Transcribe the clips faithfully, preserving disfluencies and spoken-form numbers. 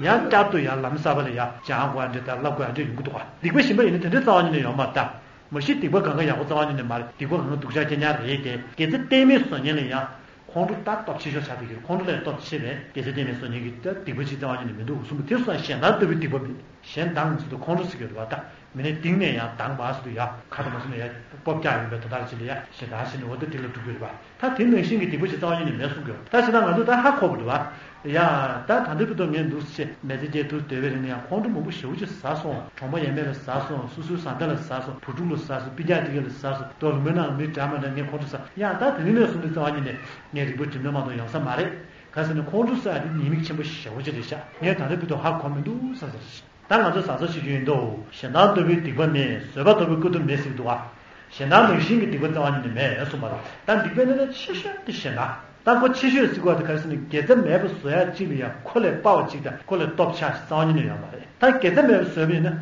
ཡང་བསྐྱར་དུ་ཡང་ལམ་གསར་པ་ལ་ཡང་སྦྱང་དགོས་ཡ་འདྲ་དང་བསླབ་དགོས་ཡ་འདྲ་ཡོང་གི་འདུག་ག་སྡིག་པ་གཞན་པ་ཡིན་ན་དེ་འདྲའི་རྩ་བ་ཉིད་ནས་ཡོད་མ་རེད་ད། མ་གཞི་སྡིག་པ་གང་ག་ཡག་པོ་རྩ་བ་ཉིད་ནས་མ་རེད། སྡིག་པ་གང་ག་སྡུག་ཅག་རྐྱང་རྐྱང་རེད་དེ། དགེ་རྩ་གཏན་མེད་བཟོ་མཁན་ལ་ཡང་ཁོང་ཁྲོ་ད་སྟོབས་ཆེ་ཤོས་ཆགས་བསྡད་ཀྱི་རེད། ཁོང་ཁྲོ་ལས་སྟོབས་ཆེ་བས་དགེ་རྩ་གཏན་མེད་བཟོ་མཁན་གྱི་ད་སྡིག་པ་ཅིག་རྩ་བ་ཉིད་ནས་མི་འདུག་གསུངས་པ་དེ་སོང་གཞན་དག་ལྟ་བུའི་སྡིག་པ་མེད། གཞན་དང་ཟེར་དུས་ཁོང་ཁྲོ་ཟེར་གྱི་རེད་བ་ད། མི་ནི་གཏིང་ནས་ཡང་སྡང་བ་ཟེར་དུས་ཡ་ཁ་དང་མ་སོང་ནས་ཡ་སྤོབས་རྒྱག་ཡིན་པའི་དོན་དག་ཅིག་ལ་ཡ་ཞེ་སྡང་ཞེ་ནས་འོ་ད་དེ་ལ་འགྲོ་གི་རེད་བ། ད་དེ་ནང་བཞིན་གྱི་སྡིག་པ་ཞིག་རྩ་བ་ཉིད་ནས་མེད་གསུང་གི་ཡོད། ད་ཞེ་སྡང་ང་ཚོ་ད་ཧ་གོ་བ་རེད་བ། ཡ། ད་ད་འདི་བུ་དོ་ངས་འདུག་སེ་མེ་ཚེ་བརྒྱད་དུ་སྡོད་པའི་རིང་ལ་ཡང་ཁོང་ཁྲོ་མང་པོ་ཞེ་པོ་ཅིག་ཟ་སོང་། གྲོགས་མོ་ཡས་མས་ལ་ཟ་སོང་། སོ་སོའི་བཟའ་ཟླ་ལ་ཟ་སོང་། བུ་ཕྲུག་ལ་ཟ་སོང་། སྤུན་ཀྱག་དེ་ག་ལ་ཟ་སོང་། དོ་ལུང་པའི་ནང་མི་འདྲ་མ་འདྲ་ངས་ཁོང་ཁྲོ་ཟ། ཡ་ད་དེ་རིང་ནས་བཟུང་སྟེ་རྩ་བ་ཉིད་ནས་ངས་རིག་པ་སྒྲིམ་ན་མ་གཏོགས་ཡོང་ས་མ་རེད། ག་ཟེར་ན་ཁོང་ཁྲོ་ཟ་ཡ་དེ་ཉེས་དམིགས་ཆེན་པོ་ཞེ་པོ་ཅིག་རེད་ཤག་ངས་ད་འདི་བུ་དོ་ཧ་གོ་མི་འདུག་ཟ་ཟ་ཞིག་ད་ང་ཚོ་བཟའ་ཚོ་བྱེད་རྒྱུ་ཡིན་དོ། ཞེ་སྡང་ལྟ་བུའི་སྡིག་པ་མེད། བཟོད་པ་ལྟ་བུའི་དཀའ་སྡུག་མེད་ཟེར་གྱི་འདུག་ག་ཞེ་སྡང་ནང་བཞིན་གྱི་སྡིག་པ་རྩ་བ་ཉིད་ནས་མེད་གསུངས་པ་རེད། ད་སྡིག་པའི་གནས་ལ་ཆེ་ཤོས་དེ་ཞེ་སྡང་། ད་ཁོ་ཆེ་ཤོས་ཟེར་དགོས་དེ་ག་རེ་ཟེར་ན་དགེ་རྩ་མེད་པ་བཟོ་ཡ་གཅིག་ལ་ཡང་ཁོ་ལས་དཔའ་བ་གཅིག་དང་ཁོ་ལས་སྟོབས་ཆགས་ཤིག་རྩ་བ་ཉིད་ནས་ཡོད་མ་རེད། ད་དགེ་རྩ་མེད་པ་བཟོས་པ་ཡིན་ན།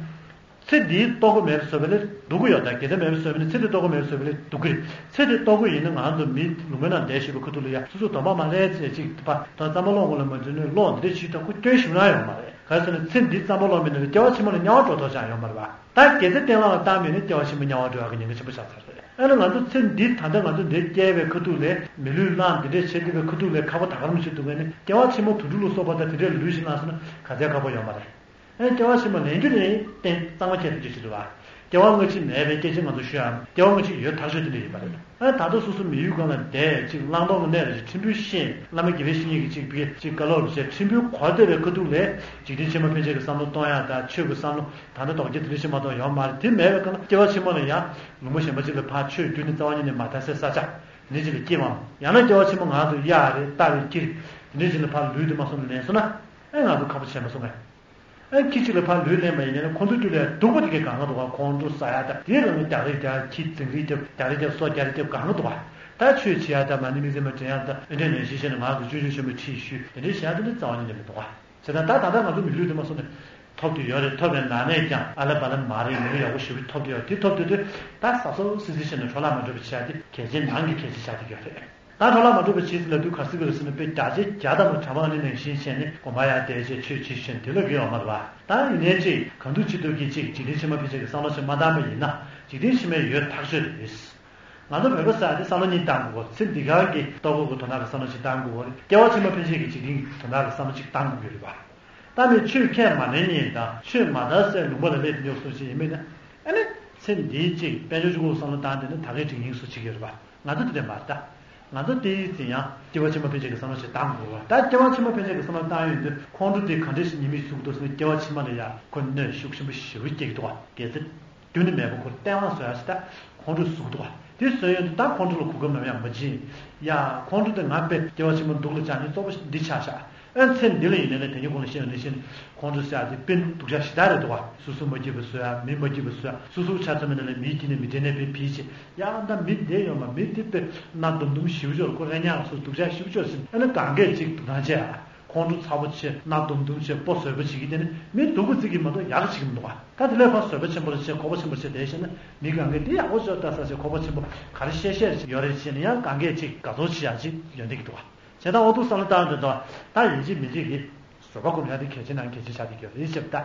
ཚེ་འདིའི་ལྟོ་གོས་མེད་པ་བཟོས་པ་ལས་སྡུག་གི་ཡོད། ད་དགེ་རྩ་མེད་པ་བཟོས་པ་ཡིན་ན་ཚེ་འདིའི་ལྟོ་གོས་མེད་པ་བཟོས་པ་ལས་སྡུག་གི་རེད། ཚེ་འདིའི་ལྟོ་གོས་ཡིན་ན་ང་ཚོ་མི་ལུང་པའི་ནང་བསྡད་བཞིན་པའི་ཁ་ཐུག་ལ་ཡ་སོ་སོ་གདོང་པ་མ་ལེགས་ཚེ་གཅིག་ཕ་ད་རྩམ་པ་སློང་དགོས་ལ་མ་འཛུལ་ནས་སློང་འདི་འདྲ་བྱེད་ད་ཁོ་སྐྱོན་ཞིག་རང་ཡོད་མ་རེད། ག་རེ་ཟེར་ན་ཚེ་འདིའི་རྩམ་པ་སློང་མི་ནང་ལ་སྐྱེ་བ་ཕྱི་མ་ལ་དམྱལ་བ་འགྲོ་ཐབས་ཅང་ཡོད་མ་རེད་པ། ད་དགེ་རྩ་གཏན་བླག་ལ་བཏང་མེད་ན་སྐྱེ་བ་ཕྱི་མ་དམྱལ་བ་འགྲོ་ཡག་གི་ཉེན་ཁ་ཆེན་པོ་ཆགས་ཚར་རེད། ཨ་ནི་ང་ཚོ་ཚེ་འདི་ད་ལྟ་ང་ཚོ་འདིར་སྐྱེས་པའི་ཁ་ཐུག་ལས་མི་ལུས་བླངས་འདི་འདྲས་བྱེད་བསྡད་པའི་ཁ་ཐུག་ལས་ཁག་པོ་ད་ག་རང་བྱེད་འདུག་གས་ནི་སྐྱེ་བ་ཕྱི་མ་དུད་འགྲོ་ལ་སོགས་པ་དང་དེ་འདྲས་ལུས་ཤིག་བླངས་སོང་ན་ག་ཚད་ཁག་པོ་ཡོད་མ་རེད། ཨ་ནི་སྐྱེ་བ་ཕྱི་མ་ལེན་རྒྱུ་ནི་གཏན་གཙང་མ་ཁྱེར་ཐུབ་རྒྱུ་ཞིག་རེད་བ། སྐྱེ་བ་སྔ་ཕྱི་མེད་པའི་སྐད་ཆ་ང་ཚོ་ཤོད་ཡ་སྐྱེ་བ་སྔ་ཕྱི་ཡོད་ཐག་ཆོད་དེ་འདྲ་ཡོད་པ་རེད། ཨ་ནི་ད་ལྟ་སོ་སོ་མི་ཡུལ་སྒང་ལ་བསྡད་ཅིག་བླང་དོར་ལ་གནས་རེ་ཅིག་ཕྲན་བུ་ཤེས་བླ་མ་དགེ་བའི་བཤེས་གཉེན་གྱིས་ཅིག་བི་ཅིག་བཀའ་སློབ་རེ་བྱས་ཕྲན་བུ་གོ་བདེ་བའི་ཁ་ཐུག་ལས་འཇིག་རྟེན་ཕྱི་མ་ཕན་ཆད་ཀྱི་བསམ་བློ་གཏོང་ཡ་ད་ཆོས་ཀྱི་བསམ་བློ་ད་ལྟ་དོགས་ཀྱི་དེ་འདྲ་ཞིག་མ་གཏོགས་ཡོད་མ་རེད། དེ་མེད་པའི་སྒང་ལ་སྐྱེ་བ་ཕྱི་མ་ལ་ཡང་ལུང་པ་གཞན་པ་ཅིག་ལ་ཕར་ཆོས་བརྒྱུད་ནས་རྩ་བ་ཉིད་ནས་མ་དར་སའི་ས་ཆ་འདི་ཅིག་ལ་སྐྱེས་པའམ་ཡང་ན་སྐྱེ་བ་ཕྱི་མ་ང་ཚོ་གཡག་རེད་རྟ་རེད་ཁྱི་རེད་དེ་འདྲ་ཅིག་ལ་ཕར་ལུས་དེ་མ་སོང་ནས་ལེན་སོང་ན་ཨེ་ང་ཚོ་ཁག་པོ་བྱས་མ་སོང་ངས། ཨེ་ཁྱི་གཅིག་ལ་ཕར་ལུས་ལེན་པ་ཡིན་ན་ཁོ་ཚོ་རྒྱུད་ལ་སྡུག་པོ་དེ་གས་གང་ག་འདུག་ག་ཁོང་ཁྲོ་ཟ་ཡ་ད་དེའི་རིང་ལ་རྒྱག་རེས་རྒྱག་ཁྱི་འཛིང་རེས་རྒྱབ་རྒྱག་རེས་རྒྱབ་སོགས་རྒྱག་རེས་རྒྱབ་གང་ག་འདུག་ག་ད་ཆོས་བྱེད་ཡ་ད་མ་ཎི་དམིགས་བརྩེ་མ་འདྲེན་ཡ་ད་ཨེ་འདྲས་ནས་ཤེས་བྱས་ནས་ང་ཚོ་ཅོ་ཅོ་ཆེན་པོ་ཁྲིད་ཞུས་དེ་འདྲས་བྱེད་ཡ་དེ་འདྲས་རྩ་བ་ཉིད་ནས་མི་འདུག་ག་བྱས་ཙང་ད་ད་ལྟ་ང་ཚོ་མི་ལུས་དུ་མ་སོང་ནས་ཐོབ་དུ་ཡོད་རེད། ཐོབ་པའི་ནང་ནས་ཀྱང་ཨ་ལ་པ་ལ་མ་རེད་མི་ལུས་ཡག་པོ་ཞེ་པོ་ཐོབ་དུ་ཡོད། དེ་ཐོབ་དུ་དུས་ད་ཟ་སོ་སི་སི་བྱས་ནས་འཕྲོ་བརླག་མ་འགྲོ་བ་བྱེད་ཡ་དེ་གལ་ཆེ་ནང་གི་གལ་ཆེ་ཆགས་བསྡད་ཡོད་རེད། ད་འཕྲོ་བརླག་མ་འགྲོ་བ་བྱེད་ཟིན་ལབ་དུས་ག་སྲིད་གི་རེད་ཟེར་ན་དཔེ་བརྒྱ་ཆ་བརྒྱ་དང་བྲམ་ཨ་ནི་ནང་བཞིན་བྱས་ནས་དགོན་པ་ཡར་བསྡད་བྱས་ཆོས་བྱེད་བྱས་ནས་དེ་ལབ་ཀྱི་ཡོད་མ་རེད་པ། ད་ཡིན་ནའི་ཅིག་གང་ཐུབ་ཅི་ཐུབ་ཀྱིས་ཅིག་འཇིག་རྟེན་ཕྱི་མ་ཕན་ཆད་ཀྱི་བསམ་བློ་ཞིག་མ་བཏང་པ་ཡིན་ན་འཇིག་རྟེན་ཕྱི་མའི་ཡོད་ཐག་ཆོད་རེད། ང་ཚོ་བོད་པ་ཟེར་ཡ་དེ་བསམ་བློ་གཉིས་བཏང་དགོས་གོ་ཚེ་འདི་ག་གི་ལྟོ་གོས་ཀྱི་དོན་དག་ལ་བསམ་བློ་ཅིག་བཏང་དགོས་གོ་རེད། སྐྱེ་བ་ཕྱི་མ་ཕན་ཆད་ཀྱི་འཇིག་རྟེན་གྱི་དོན་དག་ལ་བསམ་བློ་ཅིག་བཏང་དགོས་ཀྱི་རེད་པ། ད་མི་ཆོས་ཁས་མ་ལེན་མཁན་དང་ཆོས་མ་དར་སའི་ལུང་པ་ལ་སླེབས་ཉོག་སོང་ཞིག་ཡིན་མིན་ན། ཨ་ནི་ཚེ་འདིའི་གཅིག་དཔལ་འབྱོར་ཆུ་ཁོག་བསམ་བློ་བཏང་དེ་ནི་ད་གའི་འགྲིག་ཡིན་སུ་བྱེད་ཀྱི་ཡོད་རེད་པ། ང་ཚོ་དེ་འདྲ་མ་རེད་ད། ང་ཚོ་དེ་ཡིན་ཟིན་ཡང་སྐྱེ་བ་ཕྱི་མ་ཕན་ཆད་ཀྱི་བསམ་བློ་ཞིག་བཏང་དགོས་རེད་པ། ད་སྐྱེ་བ་ཕྱི་མ་ཕན་ཆད་ཀྱི་བསམ་བློ་བཏང་ཡོང་དུས་ཁོང་ཁྲོ་དེ་ག་འདྲས་ཤིག་ཉེས་དམིགས་བཟོ་གི་འདུག་ཟེར་ན་སྐྱེ་བ་ཕྱི་མ་ལ་ཡ་ཁོ་གནོད་ཤུགས་ཆེན་པོ་ཞེ་པོ་སྐྱེལ་གྱི་འདུག་པ། དགེ་རྩ་རྒྱུ་ནི་མེད་པ་ཁོ་བརྟན་བརླིང་བཟོ་ཡ་ཞིག་ད་ཁོང་ཁྲོ་བཟོ་གི་འདུག་པ། དེ་བཟོས་ཡོང་དུས་ད་ཁོང་ཁྲོ་ལ་གོ་སྐབས་ནམ་ཡང་མ་བྱིན། ཡ་ཁོང་ཁྲོ་དེ་ང་དཔེ་སྐྱེ་བ་ཕྱི་མ་སྡུག་ལ་བཅར་ནས་གཙོ་བོ་འདི་ཆགས་ཤག་ཨ་ཚེ་འདི་ལ་ཡིན་ནའི་ལས་དེ་ཉིད་གོང་ལ་བཤད་ཡོང་ནས་བཤད་ནས་ཁོང་ཁྲོ་ཟེར་ཡ་དེ་དཔེ་སྡུག་ཅག་ཞེ་དྲག་རེད་འདུག་པ། སོ་སོ་མ་སྐྱིད་པ་བཟོ་ཡ་མི་མ་སྐྱིད་པ་བཟོ་ཡ་སོ་སོ་ཆ་ཚང་མ་ནས་ལས་མིའི་དཀྱིལ་ནས་མི་འདྲེན་ནས་དཔེ་ཕིས་བྱེད་ཡ་ད་མི་བསྡད་ཡོད་མ་མི་དེ་དཔེ་གནའ་སྡུག་སྡུག་ཞེ་པོ་ཅོར་ཁོ་རེ་ཉག་སོ་སྡུག་ཅག་ཞེ་པོ་ཅོར་ཟིན་ཨ་ནི་གང་གས་ཅིག་སྡུག་ཐང་ཆད་ཨ། ཁོང་ཁྲོ་ཚ་པོ་ཆེ་གནའ་སྡུག་སྡུག་ཆེ་པོ་བཟོད་པ་བྱེད་ཀྱི་དེ་ནི་མི་སྡུག་པོ་བརྩི་གི་མ་གཏོགས་ཡག་བྱེད་ཀྱི་མི་འདུག་ཨ། ད་དེ་ལས་ཕར་བཟོད་པ་ཆེན་པོ་རེ་བྱེད་ཁོག་པ་ཆེན་པོ་རེ་བྱེད་བསྡད་བྱས་ན་མི་གང་གས་འདི་ཡག་པོ་ཅོར་ལྟ་ས་བྱེད་ཁོག་པ་ཆེན་པོ་ག་རེ་བཤད་བཤད་ཡོད་རེད་བྱས་ན་ཡང་གང་གས་ཅིག་དགའ་ཚོར་བྱེད་ཡག་ཅིག་ཡོང་བསྡད་ཀྱི་འདུག་ཨ། བྱས་ཙང་འོ་འདུག་བསམ་བློ་བཏང་དུས་ད་ད་ཡིན་གཅིག་མིན་གཅིག་གིས་བཟོད་པ་སྒོམ་ཡག་དེ་གལ་ཆེ་ནང་གལ་ཆེ་ཆགས་བསྡད་ཀྱི་ཡོད་རེད་ཞེས་པ་ད།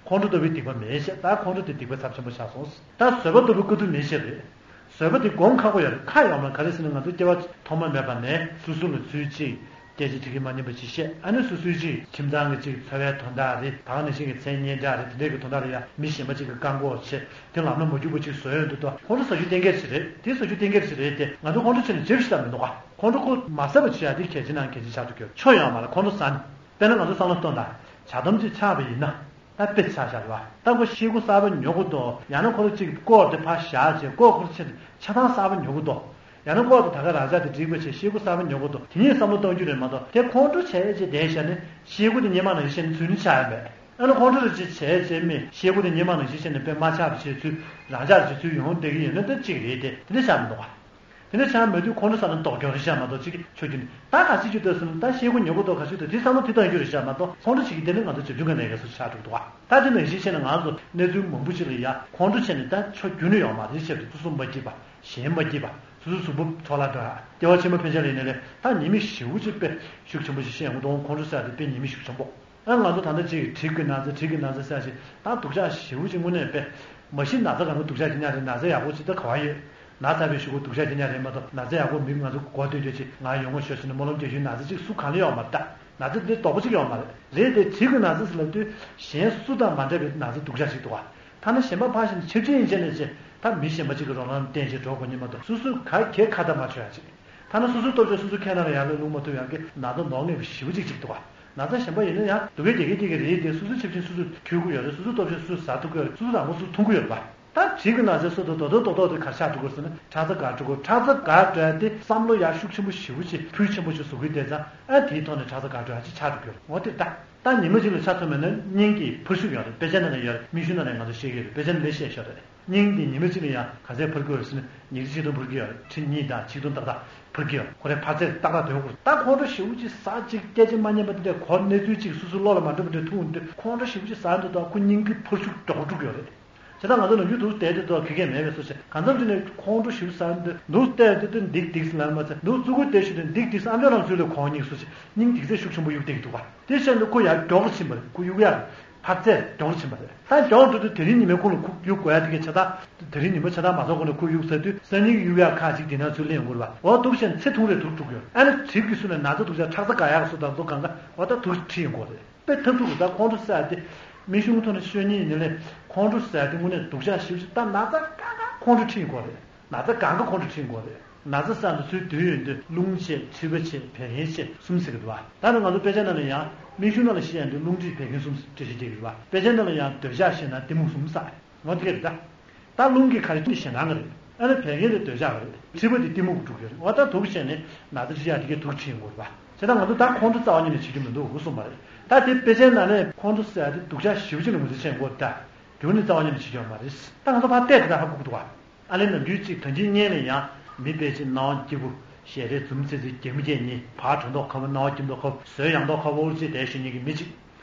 ཁོང་ཁྲོ་ལྟ་བུའི་སྡིག་པ་མེད་ཞེས་ད་ཁོང་ཁྲོ་དེ་སྡིག་པ་ཚབས་ཆེན་པོ་ཆགས་སོང་། ད་བཟོད་པ་ལྟ་བུའི་དཀའ་སྡུག་མེད་ཞེས་རེད། བཟོད་པ་དེ་སྒོམ་ཁག་པོ་ཡོད་རེད། ཁག་ཡོད་མ་རེད། ག་རེ་ཟེར་ན་ང་ཚོ་སྐྱེ་བ་ཐོག་མ་མེད་པ་ནས་སོ་སོ་ལ་ཚུལ་གཅིག་སྐད་ཆ་ཁྲི་ཁྲི་མ་ཉན་པ་ཅིག་བཤད་ཨ་ནི་སོ་སོའི་ཅིག་ཁྱིམ་ཚང་གི་ཅིག་འཚོ་བའི་དོན་དག་རེད། ད་ག་ནང་བཞིན་གྱི་མཚན་སྙན་གྲགས་རེད། དེ་འདྲའི་གི་དོན་དག་ལ་ཡང་མི་གཞན་པ་ཅིག་གིས་བཀག་འགོག་བྱེད་དེ་ལམ་ལ་མ་རྒྱུག་པ་ཅིག་བཟོས་ཡོང་དུས་ད་ཁོང་ཁྲོ་ཟ་རྒྱུ་གཏན་འཁེལ་ཞིག་རེད། དེ་ཟ་རྒྱུ་གཏན་འཁེལ་ཞིག་རེད་དེ་ང་ཚོ་ཁོང་ཁྲོ་བྱས་ནས་བརྗེད་པ་ཞིག་ད་མི་འདུག་ག་ཁོང་ཁྲོ་ཁོ་མ་ཟ་བ་བྱེད་ཡ་དེ་གལ་ཆེ་ནང་གལ་ཆེ་ཆགས་འགྲོ་གི་ཡོད། ཆོ་ཡོད་མ་རེད་ཁོང་ཁྲོ་ཟ་ནས། དཔེར་ན་ང་ཚོ་བསམ་བློ་གཏོང་དང་། ཇ་དམ་ཅིག་ཆགས་པ་ཡིན་ན། ད་དཔེ་ཆ་བཞག་རེད་བ། ད་ཁོ་ཤེལ་སྒོ་གསར་པ་ཉོ་དགོས་འདུག་ཡང་ན་ཁོ་རང་གཅིག་ཀོག་དེ་ཕར་བཞག་བྱས་ཀོག་ཁོ་རང་ཆེ་ཆ་ཚང་གསར་པ་ཉོ་དགོས་འདུག་ཡང་ན་ཀོག་དེ་ད་ག་རང་ཆགས་དེ་འགྲིག་པ་བྱས་ཤེལ་སྒོ་གསར་པ་ཉོ་དགོས་འདུག་དེ་གཉིས་བསམ་བློ་གཏོང་རྒྱུ་རེད་མ་གཏོགས་དེ་ཁོང་ཁྲོ་བྱས་བྱས་བསྡད་བཞག་ནས་ཤེལ་སྒོ་དེ་སྔོན་མ་ནང་བཞིན་བྱས་ནས་ཚུར་ནི་ཆགས་ཡ་མེད། ཡང་ན་ཁོང་ཁྲོ་རེ་ཅིག་བྱས་བྱས་མེད་ཤེལ་སྒོ་དེ་སྔོན་མ་ནང་བཞིན་བྱས་ནས་དཔེ་མ་ཆགས་པ་བྱས་ཚུར་རང་ཆགས་བྱས་ཚུར་ཡོང་བསྡད་ཀྱི་ཡོད་ན་ད་གཅིག་རེད་དེ་དེ་འདྲ་ཆགས་མི་འདུག་ག་དེ་འདྲ་ཆགས་མེད་དུས་ཁོང་ཁྲོ་ཟ་ན་ལྡོག་རྒྱུ་རེད་ཤག་མ་གཏོགས་གཅིག་གི་ཆོ་རྒྱུ་ནི་ད་ག་ཅི་རྒྱུ་འདོད་སོང་ད་ཤེལ་སྒོ་ཉོ་དགོས་འདུག་ག་ཅི་འདོད་དེ་བསམ་བློ་དེ་གཏོང་རྒྱུ་རེད་ཤག་མ་གཏོགས་ཁོང་ཁྲོ་བྱེད་ཀྱི་དེ་ནི་ང་ཚོ་བྱ་རྒྱུ་ག་ནས་ག་སུ་ཆགས་འགྲོ་འདུག་ག་ད་དེ་ནང་བཞིན་བྱས་ནས་ང་ཚོ་གནས་ཚུལ་མང་པོ་ཅིག་ལ་ཡ་ཁོང་ཁྲོ་བྱས་ནས་ད་ཆོ་རྒྱུ་ནི་ཡོད་མ་རེད་ཞེས་སུ་སུ་མ་སྐྱིད་པ་གཞན་མ་སྐྱིད་པ་སུ་སུ་གཟུགས་པོ་འཕྲོ་བརླག་འགྲོ་ཡ་སྐྱེ་བ་ཕྱི་མ་ཕན་ཆད་ལ་ཡིན་ནའི་ལས་ད་ཉེས་དམིགས་ཞེ་པོ་ཅིག་དཔེ་ཤུགས་ཆེན་པོ་ཞིག་བཤད་ཡོང་གི་འདུག་ཁོང་ཁྲོ་ཟ་ཡ་དེ་དཔེ་ཉེས་དམིགས་ཤུགས་ཆེན་པོ། ཨ་ང་ཚོ་ད་ལྟ་ཅིག་གྲིབ་ཀྱི་ན་ཚ་གྲིབ་ཀྱི་ན་ཚ་ཟེར་ཞིག་ད་སྡུག་ཅག་ཞེ་པོ་ཅིག་དངོས་གནས་དཔེ། མ་གཞི་ན་ཚ་གང་ག་སྡུག་ཅག་དེ་ཉག་རེད། ན་ཚ་ཡག་པོ་ཅིག་ད་ག་བ་ཡོད། ན་ཚ་བའི་གཞུག་གུ་སྡུག་ཅག་དེ་ཉག་རེད་མ་གཏོགས། ན་ཚ་ཡག་པོ་མིག་ང་ཚོ་གོ་སྟོན་རྒྱུ་ཅིག་ང་ཡོང་ངོ་ཤོག་ཟེར་ནས་སྨོན་ལམ་རྒྱག་རྒྱུའི་ན་ཚ་ཅིག་སུ་གང་ལ་ཡོད་མ་རེད་ད། ན་ཚ་འདི་ལྡོག་པོ་ཅིག་ཡོད་མ་རེད། རེད་དེ་གྲིབ་ཀྱི་ན་ཚ་ཟེར་ལབ་དུས་གཞན་སུ་དང་མ་འདྲ་བའི་ན་ཚ་སྡུག་ཅག་ཅིག་འདུག་ག་ཐ་ན་གཞན་པ་ཕར་ཕྱིན་ཆབ་ཆེན་ཡིན་ཆེ་ནས་ཆེ། ད་མི་གཞན་པ་ཅིག་གི་རོ་ལངས་བསྟེན་བྱས་འགྲོ་དགོས་ཉིན་མ་གཏོགས་སོ་སོས་ག་གེ་ཁ་བརྡ་མ་བྱོས་ཡ་ཅིག་ཐ་ན་སོ་སོའི་སྟོབས་ཤུགས་སོ་སོའི་ཁྱེད་རང་ལ་ཡར་ལོས་ལུང་མ་ཐུབ་ཡག་གི་ན་ཚ་ནོར་ངེས་པ་ཞེ་པོ་ཅིག་ཅིག་འདུག་ག་ན་ཚ་གཞན་པ་ཡིན་ན་ཡང་སྡུག་སྐད་རྒྱག་གི་རྒྱག་གི་རེད་དེ། སོ་སོའི་ཆབ་ཆེན་སོ་སོས་འཁྱེར་གི་ཡོད་རེད། སོ་སོའི་སྟོབས་ཤུགས་སོ་སོས་ཟ་ཐུབ་ཀྱི་ཡོད་རེད། སོ་སོ་རང་མགོ་སོ་སོས་ཐོན་གྱི་ཡོད་རེད་པ། ད་གྲིབ་ཀྱི་ན་ཚའི་སོ་ཐོག་རྡོག་རྡོག་རྡོག་རྡོག་དེ་གར་ཆག་འགྲོ་དགོས་ཟེར་ན་ཁྲག་རྩ་འགག་འགྲོ་དགོས། ཁྲག་རྩ་འགག་འགྲོ་ཡ་དེ་བསམ་བློ་ཡ་ཤུགས་ཆེན་པོ་ཞེ་པོ་ཅིག་ཕུལ་ཆེན་པོ་ཅིག་བཟོ་གི་བསྡད་ཙང་ཨ་དེའི་ཐོག་ནས་ཁྲག་རྩ་འགག་འགྲོ་ཡ་ཅིག་ཆགས་འགྲོ་གི་ཡོད་རེད། འོ་དེ་ད་ད་ཉི་མ་གཅིག་ལ་ཆ་མཚོན་པ་ན་སྙིང་གི་འཕུར་ཤུགས་ཡོད་རེད། དཔེ་ཆ་ནང་ལ་ཡོད་རེད། སྨན་གཞུང་ནང་ལ་ང་ཚོ་ཤེས་ཀྱི་ཡོད་རེད། དཔེ་ཆ་ནང་ལ་བཤད་ཤོག་རེད། སྙིང་འདི་ཉི་མ་གཅིག་ལ་ཡང་ག་ཚད་འཕུར་གྱི་ཡོད་ཟེར་ན་ཉི་ཁྲི་ཆིག་སྟོང་འཕུར་གྱི་ཡོད་རེད། ཁྲི་གཉིས་དང་ཆིག་སྟོང་ཏག་ཏག་འཕུར་གྱི་ཡོད་རེད། ཁོ་རའི་འཕར་ཚད་ཏག་ཏག་ཐོན་དགོས་རེད། ད་ཁོང་ཁྲོ་ཞེ་པོ་ཅིག་ཟ་ཅིག་སྐད་ཆ་མ་ཉན་པ་འདི་འདྲ་གོ་གནས་ཚུལ་ཅིག་སོ་སོའི་བློ་ལ་མ་འགྲོ་བ་འདྲ་ཐུག་འདི་ཁོང་ཁྲོ་ཞེ་པོ་ཅིག་ཟ་འདུག་ད་ཁོ་སྙིང་གི་འཕུར་ཤུགས་མགྱོགས་འགྲོ་གི་ཡོད་རེད། བྱས་ཙང་ང་ཚོ་ནམ་རྒྱུན་འདུག་བསྡད་དེ་ད་ཁེ་ཁེ་མེད་པའི་བཟོ་བྱས་གང་འཚམ་ཅིག་ནས་ཁོང་ཁྲོ་ཞེ་པོ་ཟ་འདུག་འདུག་བལྟས་དེ་ད་འདིག་འདིག་ཟེར་ལབ་མ་ཚད་འདུག་ཙུ་གུ་བལྟས་ཤུལ་དུ་འདིག་འདིག་ཟེར་ཨམ་ཅོག་ལམ་སུལ་ལས་གོང་སྙིང་བཟོ་བྱས་སྙིང་འདིག་ཚད་ཤུགས་ཆེན་པོ་གཡུག་བསྡད་ཀྱི་འདུག་ག་དེ་བྱས་ནས་ཁོ་ཡར་མགྱོགས་རུ་ཕྱིན་པ་རེད། ཁོ་གཡུག་ཡར་འཕར་ཚད་མགྱོགས་རུ་ཕྱིན་པ་རེད། ད་མགྱོགས་འགྲོ་དུས་དེ་རིང་ཉི་མའི་ཁོང་ལ་ཁུག་གཡུག་དགོས་ཡ་དེ་གའི་ཆ་ཚང་། དེ་རིང་ཉི་མ་ཆ་ཚང་མ་ཚོགས་གོང་ནས་ཁུག་གཡུག་ཟེར་དུས་སང་ཉིན་གྱི་གཡུག་ཡ་ཁག་ཅིག་དེ་ན་ཚུར་ལེན་དགོས་རེད་པ། འོ་འདུག་བྱས་ཚེ་ཐུང་རེ་དུག་འགྲོ་གི་ཡོད། ཨ་ནི་གྲིབ་ཀྱི་སུ་ནས་ན་ཚ་སྡུག་ཅག་ཁྲག་རྩ་འགག་ཡག་སུ་དང་ཚོ་གང་ག་འོ་ད་དུག་ཁྲི་ཡིན་དགོས་རེད། དཔེ་ཐབས་སྡུག་རེད། ད་ཁོང་ཁྲོ་ཟ་ཡ་དེ་མི་གཞུང་ཐོག་ནས་ཤོད་ཉིན་ཡིན་ནའི་ཁོང་ཁྲོ་ཟ་ཡ་དེ་དངོས་གནས་སྡུག་ཅག་ཞེ་པོ་ཅིག་ད་ན་ཚ་གང་ག་ཁོང་ཁྲོ་ཁྲི་ཡིན་དགོས་རེད། ན་ཚ་གང་ག་ཁོང་ཁྲོ་ཁྲི་ཡིན་དགོས་རེད། ན་ཚ་ཟ་འདི་ཚོའི་དུས་ཡོད་འདི་རླུང་ཆེ། མཁྲིས་པ་ཆེ། བད་ཀན་ཆེ་གསུམ་ཟེར་གི་འདུག་བ། ད་ནི་ང་ཚོ་དཔེ་ཆ་ནང་ལ་ཡང་མི་གཞུང་ནང་ལ་བཤད་ཡ་འདི་རླུང་མཁྲིས་བད་ཀན་གསུམ་འགྲེལ་བཤད་རྒྱག་གི་འདུག་བ། དཔེ་ཆ་ནང་ལ་ཡང་འདོད་ཆགས་ཞེ་ན་གཏི་མུག་གསུམ་ཟེར། འོ་དེ་ག་རེད་ད། ད་རླུང་གི་ག་རེ་ཞེ་སྡང་གི་རེད། ཨ་ནི་བད་ཀན་དེ་འདོད་ཆགས་ཀྱི་རེད། མཁྲིས་པ་དེ་གཏི་མུག་གི་འཁྲུག་གི་རེད། འོ་ད་དུག་བྱས་ནས་ན་ཚ་ཁྲི་ཡག་དེ་གའི་དུག་ཁྲིད་ཡོང་གི་རེད་པ། བྱས་ཙང་ང་ཚོ་ད་ཁོང་ཁྲོ་རྩ་བ་ཉིད་ནས་བྱེད་རྒྱུ་མི་འདུག་གསུངས་པ་རེད། ད་དེ་དཔེ་ཆའི་ནང་ནས་ཁོང་ཁྲོ་ཟེར་ཡག་དེ་སྡུག་ཅག་ཞེ་པོ་ཅིག་ལ་ངོས་འཛིན་བྱེད་དགོས་ད། རྒྱུ་ནི་རྩ་བ་ཉིད་ནས་བྱེད་རྒྱུ་མ་རེད། ད་ང་ཚོ་ཕར་བལྟས་དེ་ད་ཧ་གོ་གི་འདུག་ག་ཨ་ལེ་ནམ་རྒྱུན་གཅིག་ད་གིན་སྔོན་ལ་ཡང་མི་དཔེ་ཅིག་སྣང་བ་སྐྱིད་པོ། ཞལ་རས་འཛུམ་ཚེར་ཚེར་རྒྱན་མི་རྒྱན་གཉིས་ཕར་དྲོ་མདོག་ཁ་པོ་སྣང་བ་སྐྱིད་མདོག་ཁ་པོ་བཟོས་ཡག་མདོག་ཁ་པོ་ཅིག་བསྡད་བཞུགས་མཁན་གྱི་མི་གཅིག་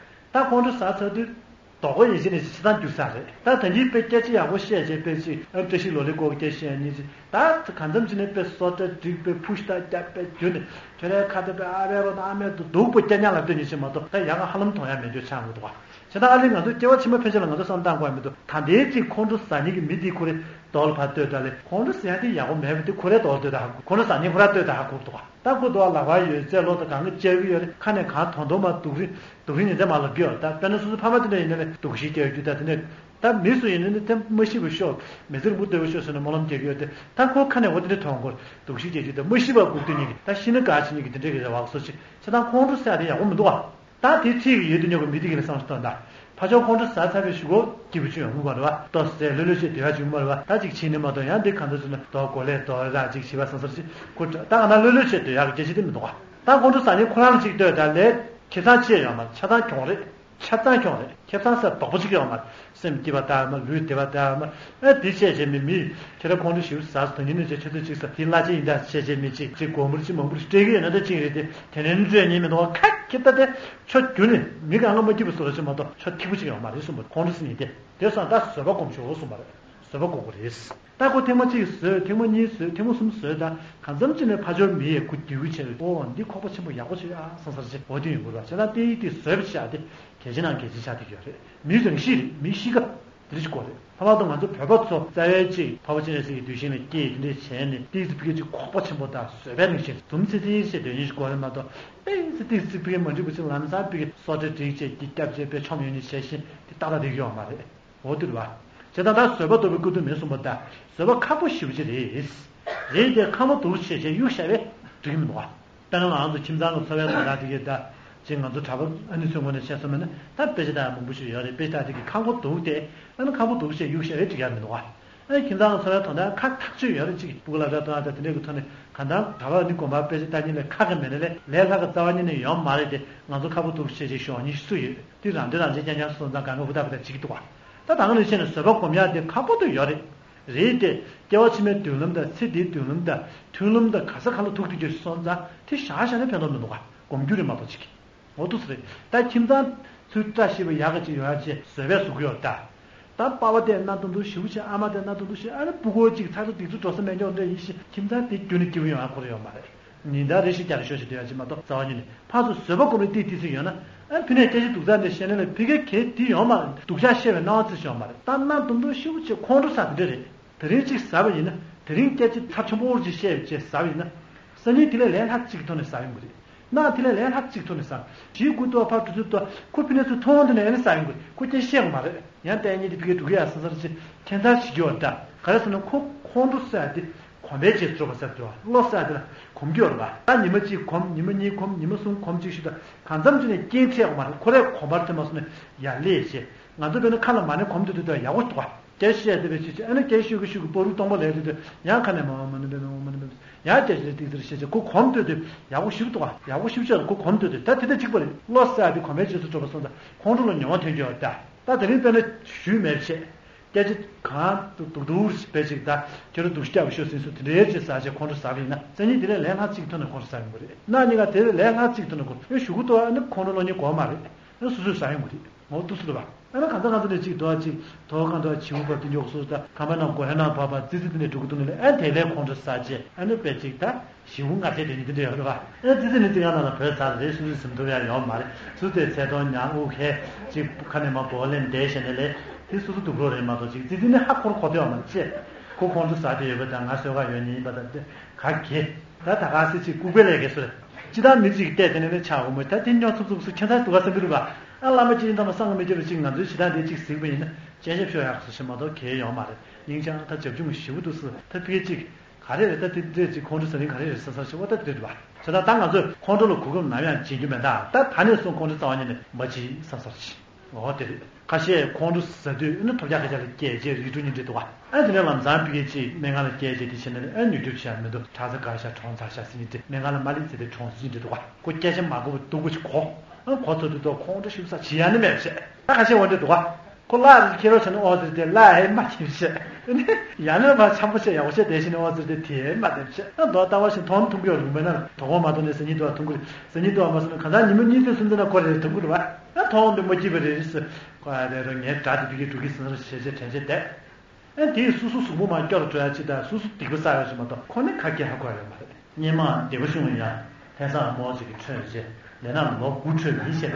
ད་ཁོང་ཁྲོ་ཟ་ཚར་དུས། དོགས་པ་ཡིན་གཅིག་ནས་ཕྱི་ཐང་འགྱུར་ས་རེད། ད་ད་གིན་དཔེ་སྐད་ཆ་ཡག་པོ་བཤད་བྱས་དཔེ་ཅིག་ཨ་བཀྲ་ཤིས་ལོ་ལེགས་སྐོར་སྐད་བཤད་ཉིན་གཅིག་ད་གང་འཚམ་ཅིག་ནས་དཔེ་སོ་ཏྲ་སྒྲིག་དཔེ་ཕུ་ཤ་རྒྱབ་དཔེ་རྒྱུ་ནས་ཁྱོད་རའི་ཁ་ཏ་དཔེ་ཨ་བའི་རོ་དང་ཨ་མའི་རོ་སྡུག་པོ་སྐྱ་ཉག་ལ་ལྟོས་ཉིན་གཅིག་མ་གཏོགས་ད་ཡག་ག་ཧ་ལམ་མཐོང་ཡག་མེད་འགྱོ་ཆགས་འགྲོ་འདུག་ག་བྱས་ཙང་ཨ་ལེ་ང་ཚོ་སྐྱེ་བ་ཕྱི་མ་ཕན་ཆད་ལ་ང་ཚོ་བསམ་བློ་བཏང་དགོས་ཡག་མི་འདུག་ད་ལྟའི་གཅིག་ཁོང་ཁྲོ་ཟ་མཁན་གྱི་མི་དེ་ཁོ་རའི་རྡོག་ལ་ཕར་ལྟོས་ད་ལེ། ཁོང་ཁྲོ་ཟ་ཡག་དེ་ཡག་པོ་མེད་པ་དེ་ཁོ་རའི་རྡོག་ལ་ལྟོས་ད་ཧ་གོ་ཁོང་ཁྲོ་ཟ་མཁན་ཁོ་ར་ལྟོས་ད་ཧ་གོ་འདུག་ག་ད་ཁོ་དོ་ལག་པ་ཡོད་ཚད་ལོ་དང་གང་གི་བཅར་གི་ཡོད་རེད། ཁ་ནས་གང་ཐོང་ཐོང་མ་སྡུག་རིང་སྡུག་རིང་ཉིན་མཚན་མ་ལབ་ཀྱི་ཡོད། ད་དཔེར་ན་སོ་སོ་ཕ་མ་དེ་འདྲ་ཡིན་ན་ནི་སྡུག་ཤི་རྒྱག་རྒྱུ་ད་དེ་འདྲ་ད་མི་སུ་ཡིན་ན་ནི་དེ་མ་ཤི་བར་ཤོག་མི་ཚེ་རིང་པོ་སྡོད་པར་ཤོག་ཟེར་ནས་སྨོན་ལམ་རྒྱག་གི་ཡོད་དེ། ད་ཁོ་ཁ་ནས་འོ་དེ་འདྲ་ཐོང་གོ་སྡུག་ཤི་རྒྱག་རྒྱུ་ད་མ་ཤི་བར་སྒུག་སྡོད་ཉིན་གི་ད་ཤི་ན་དགའ་བྱེད་ཉིན་གི་དེ་འདྲ་གི་རེ་བ་སོ་ཅིག་བྱས་ཙང་ཁོང་ཁྲོ་ཟ་ཡག་དེ་ཡག་པོ་མི་འདུག་ག་ད་དེ་ཁྲིད་ཀྱི་ཡོད་དུ་ཉོ་གི་མི་དེ་གི་ལ་བསམ་བློ་གཏོང་ད། ཕར་ཕྱོགས་ཁོང་ཁྲོ་ཟ་ཚར་བའི་གཞུག་གུ་སྐྱིད་པོ་བྱུང་ཡོང་གི་མ་རེད་བ། ལྟོ་ཟས་ལྷོད་ལྷོད་བྱས་སྡོད་ཡག་བྱུང་གི་མ་རེད་བ། ད་ཅིག་ཕྱིན་ནས་མ་གཏོགས་ཡང་འདི་གང་འདྲ་ཟེར་ན་རྡོ་གོ་ལས་རྡོ་ར་ཅིག་བྱིས་པ་སང་སར་ཅིག་ཁུ་ད་ག་ན་ལྷོད་ལྷོད་བྱས་སྡོད་ཡག་གི་སྐད་ཆ་དེ་མི་འདུག་ག་ད་ཁོང་ཁྲོ་ཟ་ནི་ཁོ་རང་ལ་ཅིག་ལྟོས་ད་ལས་ཁེ་བཟང་ཆེ་ཡོད་མ་རེད། ཆ་ཚང་གྱོང་རེད། ཆ་ཚང་གྱོང་རེད། ཁེ་བཟང་ཟེར་རྡོག་པོ་ཅིག་ཡོད་མ་རེད། སེམས་སྐྱིད་པ་ད་མ་ལུས་བདེ་བ་ད་མ་ཨེ་འདི་བྱས་བྱས་མི་མི་ཁྱེད་རང་ཁོང་ཁྲོ་ཞེ་པོ་ཟ་ད་ཉིན་ནས་བྱས་ཆུ་ཚོད་གཅིག་ཟ་འདི་གླ་ཆ་ཡིན་ད་བྱས་བྱས་མི་གཅིག་གཅིག་སྒོར་མོ་གཅིག་མང་པོ་ཞིག་སྤྲད་ཀྱི་ཡོད་ན་ད་ཅིག་རེད་དེ་དེ་ནས་ནི་སྤྲད་ཉན་མི་འདུག་ག་ཁ་ཁྱེད་ད་དེ། ཁྱོད་རྒྱུ་ནི་མི་གང་ག་མ་སྐྱིད་པ་བཟོ་ར་ཅིག་མ་གཏོགས་ཁྱོད་ཐིག་པོ་ཅིག་ཡོང་མ་རེད་གསུངས་པ། ཁོང་ཁྲོ་ཟ་ནི་དེ་དེ་སོང་ད་བཟོད་པ་སྒོམ་ཤོག་གསུངས་པ་རེད། བཟོད་པ་སྒོམ་དགོས་རེད། ད་ཁོ་ཐེངས་མ་གཅིག་བཟོས། ཐེངས་མ་གཉིས་བཟོས། ཐེངས་མ་གསུམ་བཟོས། ད་གང་འཚམ་ཅིག་ནས་ཕ་ཇོ་མི་ཡས་ཁོ་འདོད་གི་བྱས་པས་ཨོ་འདི་ཁོག་པ་ཆེན་པོ་ཡག་པོ་བྱས་ཨ་སང་སར་ཅིག་འོ་དེ་ཡོང་གི་རེད་བ། བྱས་ན་དེ་ཡིག་དེ་བཟོས་པ་ཆགས་དེ་གལ་ཆེ་ནང་གལ་ཆེ་ཆགས་བསྡད་ཡོད་རེད། མིའི་རང་གཤིས་རེད། མིའི་གཤིས་ཀ་དེ་རིགས་ཀྱི་སྐོར་རེད། ལྷག་པར་དུ་ང་ཚོ་བོད་པ་ཚོ་རྩ་བའི་གཅིག་འཕགས་པ་སྤྱན་རས་གཟིགས་ཀྱི་གདུལ་ཞིང་ལ་སྐྱེས་དེ་འདྲས་བྱས་ནས་ཏིག་ཙི་ཕི་གེ་གཅིག་ཁོག་པ་ཆེན་པོ་དང་བཟོད་པའི་རང་བཞིན་འཛུམ་ཚིག་ཚིག་བྱས་སྡོད་ཉིན་ཞིག་དགོས་རེད་མ་གཏོགས་དཔེ་ཙི་ཏིག་ཙི་ཕི་གེ་མ་འགྲིག་པ་ཅིག་ལམ་སང་ཕི་གེ་སོ་ཏྲ་སྒྲིག་བྱས་ཀྱི་སྐྱབས་བྱས་པའི་ཆོམ་ཡོང་ཉིན་བྱས་ཤིང་དེ་ཏག་ཏག་བསྡད་ཀྱི་ཡོད་མ་རེད། འོ་དེ་རེད་བ། བྱས་ཙང་ད་བཟོད་པ་ལྟ་བུའི་སྐུ་གདུང་མེད་གསུངས་པ་ད་བཟོད་པ་ཁག་པོ་ཞེ་པོ་ཅིག་རེད། རེད་དེ་ཁ་མོ་དུག་བྱས་བྱས་གཡུག་བཞག་པས་འགྲིག་གི་མི་འདུག་བ། དཔེར་ན་ང་ཚོ་ཁྱིམ་ཚང་གི་འཚོ་བའི་དོན་དག་དེ་གའི་ད་ཅིག་ང་ཚོ་གྲྭ་པ་ཨ་ནི་ཚོའི་ངོས་ནས་བཤད་སོང་མིན་ན་ད་དཔེ་ཆ་དག་མང་པོ་ཞིག་ཡོད་རེད། དཔེ་ཆ་དག་དེ་གི་ཁ་མགོ་དུག་སྟེ་ཨ་ནི་ཁ་མགོ་དུག་བྱས་གཡུག་བཞག་པས་འགྲིག་ཡ་མི་འདུག་བ། ཨ་ནི་ཁྱིམ་ཚང་གི་འཚོ་བའི་དོན་དག་ཁག་ཐག་ཆོད་ཡོད་རེད། ཅིག་སྤུ་གུ་ལ་ར་གཏོང་ཡ་ད་དེ་འདྲའི་གི་ཐོག་ནས་གང་ལྟར་གྲྭ་པ་ཨ་ནི་དགོན་པ་དཔེ་ཆ་ལྟ་ཉིན་ལས་ཁ་གི་མེད་ན་ལས་ལས་སླ་གི་རྩ་བ་ཉིད་ནས་ཡོད་མ་རེད་དེ། ང་ཚོ་ཁ་མགོ་དུག་བྱས་བྱས་ཞོག་ཉིན་ཞིག་སུ་ཡོད། དེ་རང་འདྲེ་རང་བྱས་རྐྱང་རྐྱང་སོང་ཙང་གང་ག་ཧུར་ཐག་ཧུར་ཐག་བྱེད་ཀྱི་འདུག་བ། ད་ད་ག་ནས་བཤད་ན་བཟོད་པ་སྒོམ་ཡག་དེ་ཁག་པོ་དུ་ཡོད་རེད། རེད་དེ། སྐྱེ་བ་ཕྱི་མའི་མདུན་ལམ་དང་ཚེ་འདིའི་མདུན་ལམ་དང་མཐུན་ལམ་དང་ག་ས་ག་ལ་ཐུག་ཐུག་རྒྱུ་སོང་ཙང་དེ་བཞག་བཞག་ན་ཕན་ཐོགས་མི་འདུག་ག་སྒོམ་རྒྱུ་རེད་མ་གཏོགས་ཅིག་འོ་འདུག་སེ་རེད། ད་ཁྱིམ་ཚང་ཚུར་བཀྲ་ཤིས་པ་ཡག་ག་ཅིག་ཡོང་ཡག་ཅེས་བཟོད་པས་བཟོ་གི་ཡོད་ད། ད་པ་ཕ་དེ་གནའ་དུ་འདུག་ཞེ་པོ་ཆེ་ཨ་མ་དེ་གནའ་དུ་འདུག་ཞེ་ཨ་ནི་སྤུ་གུ་ཅིག་ཚ་ཚ་སྡིག་ཚུལ་འགྲོ་ས་མེད་འཇོག་འདྲ་ཡིན་ཞེ་ཁྱིམ་ཚང་དེ་རྒྱུན་ནས་སྐྱིད་པོ་ཡོང་ཡག་ཁོ་ར་ཡོད་མ་རེད། ཉིན་ལྟར་རེ་ཞིག་རྒྱ་རེ་ཤོག་ཞིག་སྡོད་ཡ་ཅིག་མ་གཏོགས་རྩ་བ་ཉིད་ནས་ཕར་ཚུར་བཟོད་པ་སྒོམ་རེ་ཏིག་ཏིག་ཙམ་ཡོད་ན། ཨ་ཕི་ནས་སྐད་ཆ་སྡུག་ཙམ་འདྲ་བཤད་ན་ལས་ཕི་གའི་གལ་དེ་ཡོང་མ་རེད། སྡུག་ཅག་བཤད་པའི་སྣང་བ་ཙམ་ཞིག་ཡོང་མ་རེད། ད་གནའ་དུང་དུང་ཤུགས་ཆེ་ཁོང་ཁྲོ་ཟ་དེ་འདྲ་རེད། དེ་རིང་གཅིག་ཟ་བ་ཡིན་ན་དེ་རིང་སྐད་ཆ་ཚབས་ཆེན་པོ་ཅིག་བཤད་བྱས་ཟ་བ་ཡིན་ན། སང་ཉིན་དེ་ལས་ལས་སླ་གཅིག་ཐོག་ནས་ཟ་ཡོང་གི་རེད། གནངས་དེ་ལས་ལས་སླ་གཅིག་ཐོག་ནས་ཟ། ཞེ་དགུ་ཏོ་ཕར་འགྲོ་ཚུལ་ཏོ། ཁོ་ཕི་ནས་ཚུར་མཐོང་དེ་ནས་ཨ་ནི་ཟ་ཡོང་གི་རེད། ཁོ་སྐད་བཤད་གི་མ་རེད། ཡང་ལྟས་ངན་དེ་ཕི་གའི་འགྲོ་གི་ཡ་ས་སར་ཅིག་ཁྱད་མཚར་བྱེད་ཀྱི་ཡོད་ད། ག་རེ་ཟེར་ན་ཁོ་ཁོང་ཁྲོ་ཟ་དེ་གོམས་པའི་རྗེས་སུ་གྲུབ་པ་ཟེར་དུས་བློ་ཟ་དེ་ལ་གོམས་ཀྱི་ཡོད་རེད་བ། ད་ཉི་མ་གཅིག་གོམས། ཉི་མ་གཉིས་གོམས། ཉི་མ་གསུམ་གོམས་ཅིག་ཞུ་ད་གང་འཚམ་ཅིག་ནས་རྐྱེན་འཕྲད་ཡོད་མ་རེད། ཁོ་རས་གོམས་པར་ཐོན་མ་སོང་ནས་ཡར་ལས་བྱས། ང་ཚོ་དཔེར་ན་ཁ་ལ་མ་ཎི་གོམས་དུས་དུས་ཡག་པོ་འདུག་བ། སྐད་བཤད་དེ་བས་ཅི་ཅི་ཨ་ནི་སྐད་ཤོད་ཀྱི་ཤོད་ཀྱི་པོ་རུ་སྟོང་པ་ལས་དུས་དུས་ཡང་ཁ་ནས་མ་མ་ནི་པེ་མ་མ་ནི་པེ་ཡང་སྐད་ཤོད་ཏིག་ཙིར་བཤད་ཅི་ཁོ་གོམས་དུས་དུས་ཡག་པོ་ཞིབ་འདུག་བ། ཡག་པོ་ཞིབ་ཤོད་ཁོ་གོམས་དུས་དུས་ད་དེ་ད་གཅིག་པ་རེད། བློ་ཟ་དེ་གོམས་པའི་རྗེས་སུ་གྲུབ་པ་སོང་ཙང་ཁོང་ཁྲོ་ལ་མྱོང་བ་ཐོན་གྱི་ཡོད་ད། ད་དེ་རིང་དཔེར་ན་ཞུས་མེད་བྱས། སྐད་ཆ་གང་དུ་དུག་དུག་ཞིག་བེད་ཅིག་ད་ཁྱོད་རང་སྡུག་སྐྱག་ཤོད་ཟིན་སུ་དེ་འདྲའི་ཅིག་ཟ་བྱས་ཁོང་ཁྲོ་ཟ་བ་ཡིན་ན་སང་ཉིན་དེ་ལས་ལས་སླ་གཅིག་ཐོག་ནས་ཁོང་ཁྲོ་ཟ་ཡོང་གི་རེད། གནངས་ཉིན་ཀ་དེ་ལས་ལས་སླ་གཅིག་ཐོག་ནས་ཁོང་ཁྲོ་ཞུ་གི་འདུག་ཨ་ནི་ཁོང་ཁྲོ་ལོ་ཉིན་གོ་མ་རེད། ཨ་སོ་སོས་ཟ་ཡོང་གི་རེད། ངོ་ཏུ་སུ་རེད་བ། ཨ་ན་གང་ཚ་གང་ཚ་ནས་ཅིག་དོ་ཅིག་དོ་གང་དོ་བྱིའུ་བབ་དུ་མགྱོགས་སུ་ད་ཁང་པ་ནང་སྒོ་ཧེ་ནང་བབ་བ་ཙི་ཙི་དེ་ནས་འགྲོ་གི་འདུག་ནས་ཨ་དེ་ལས་ཁོང་ཁྲོ་ཟ་བྱས་ཨ་ནི་དཔེ་ཅིག་ད་བྱིའུ་ལྔ་བརྒྱ་དེ་ཉིད་དེ་འདྲ་ཡོད་རེད་བ། ཨ་ཙི་ཙི་ནི་ཙི་གང་ན་ལ་བོད་ཟ་རེད་སུ་ཙི་ཟིན་ཐུབ་ཡ་ཡོད་མ་རེད། སུ་དེ་ཚེ་ཐོང་ཉང་དབུགས་ཧེ་ཅིག་ཁ་ནས་མ་གོ་ལེན་བསྡད་བྱས་ནས་ལས་དེ་སུ་ཙི་སྡུག་རོགས་རེད་མ་གཏོགས་ཅིག་ཙི་ཙི་ནི་ཧ་ཁོར་གོ་ཐོས་ཡོད་མ་རེད་ཅེ། ཁོ་ཁོང་ཁྲོ་ཟ་དེ་ཡོད་པ་དང་ང་གསོད་ག་ཡོད་ཉིན་ཡིན་པ་དང་དེ་ག་གེ། ད་ད་ག་སེ་ཅིག་ལྐུགས་པའི་ལས་ཀའི་སོ་རེད། ཅི་ལྟར་མི་གཅིག་གིས་བལྟས་དེ་ནས་ནས་ཆགས་འོ་མོད་ད་དེ་སྨྱོ་ཚུབ་ཚུབ་སུ་ཁྱད་མཚར་འདུག་ག་བསམ་གྱི་རེད་པ། ཨ་བླ་མ་སྤྱི་བོའི་མཐའ་མ་གསང་སྔགས་མི་སྐྱོབ་པའི་ཅིག་ང་ཚོའི་ཞེ་སྡང་དེ་ཅིག་གཟིགས་པ་ཡིན་ན་སྤྱན་ཆབ་ཤོར་ཡག་སུ་ཞིག་མ་གཏོགས་གལ་ཡོད་མ་རེད། སྙིང་རྗེ་ད་བྱབ་ཆུང་ཞེ་པོ་འདུག་སུ་ད་ཕི་གེ་ཅིག་ག་རེ་རེད་ད་དེ་འདྲས་ཅིག་ཁོང་ཁྲོ་ཟ་རིང་ག་རེ་རེད་ས་སར་ཞེ་པོ་ད་དེ་རེད་པ། བྱས་ད་ད་ང་ཚོས་ཁོང་ཁྲོ་ལ་གོ་སྐབས་ནམ་ཡང་བྱེད་རྒྱུ་མེད་ད། ད་ད་ནས་བཟུང་ཁོང་ཁྲོ་རྩ་བ་ཉིད་ནས་མ་བྱེད་ས་སར་ཞིག་འོ་དེ་རེད། ཁ་ཤས་ཁོང་ཁྲོ་ཟ་དུས་ཨ་ནི་ཐོབ་རྒྱག་ཁ་ཤས་ལ་སྐྱེལ་རྗེས་རིགས་དྲུག་གཉིས་འདྲེ་འདུག་ག་ཨ་དེ་ནས་ལམ་སང་ཕི་གེ་ཅིག་སྨན་ཁང་ལ་སྐྱེལ་རྗེས་དེ་བྱས་ནས་ཨ་ཉུག་ཉུག་བྱས་མི་འདུག་ཁྲག་རྩ་འགག་ཤག་གྲོངས་ཚར་ཤག་ཟེར་ཉིན་དེ་སྨན་ཁང་ལ་མ་སླེབས་ཚེ་དེ་གྲོངས་ཟེར་ཉིན་དེ་འདུག་ག་ཁོ་སྐད་ཆ་མ་གོ་བ་སྡུག་པོ་ཞིག་གོ་ཨ་གོ་ཚོད་དུ་ཏོ་ཁོང་ཁྲོ་ཞིག་ས་བྱེད་ཡ་ནི་མེད་བྱས་ད་ཁ་ཤས་འོ་འདྲེ་འདུག་ག་ཁོ་བརླག་རེ་ཁྱེར་རོགས་བྱས་ནས་ཨོ་ཟེར་ཏེ་བརླག་ཧེ་མ་ཁྱེར་བྱས་ཡ་ནི་མ་འཆམ་པོ་བྱས་ཡག་པོ་བྱས་དེ་བཞིན་ཨོ་ཟེར་ཏེ་དེ་ཧེ་མ་དེ་བྱས་ཨ་མདོ་ལྟ་བ་བཞིན་མཐོང་ཐུང་གི་ཡོད་རུང་མེད་ན་དོ་དགོང་མ་ཐོང་ནས་ཟ་ཉིན་དུ་བ་ཐུང་གི་རེད། ཟ་ཉིན་དུ་བ་མ་སོང་ན་གང་ཟག་ཉིན་མོ་གཉིས་ཚེ་སུམ་ཚེ་ན་ཁོ་རེ་རེ་ཐུང་གི་རེད་བ། ཨ་མཐོང་འདི་མ་སྐྱིད་པ་རེད་ཟེར། ཁོ་ཨ་རེ་རོ་ངའི་དགྲ་དེ་ཕི་གི་འགྲོ་གི་ཟེར་ཟེར་བྱས་བྱས་དྲན་བྱས་བསྡད། ཨ་དེས་སུ་སུ་གཟུགས་པོ་མ་སྐྱོ་རུ་འགྲོ་ཡ་ཅི་དང་སུ་སུ་སྡིག་པ་བསགས་ཡོད་ཅི་མ་གཏོགས་ཁོ་ནི་ཁ་སྐད་ཧ་གོ་ཡ་ཡོད་མ་རེད། སྔོན་མ་སྡེ་པ་གཞུང་ལ་ཡ་ལྷ་བཟང་རྨོ་ཅིག་གི་ཁྲོད་ལ་བྱས་ལས་ནང་ལོ་དགུ་ཁྲོད་ལ་ཡིན་བཤད་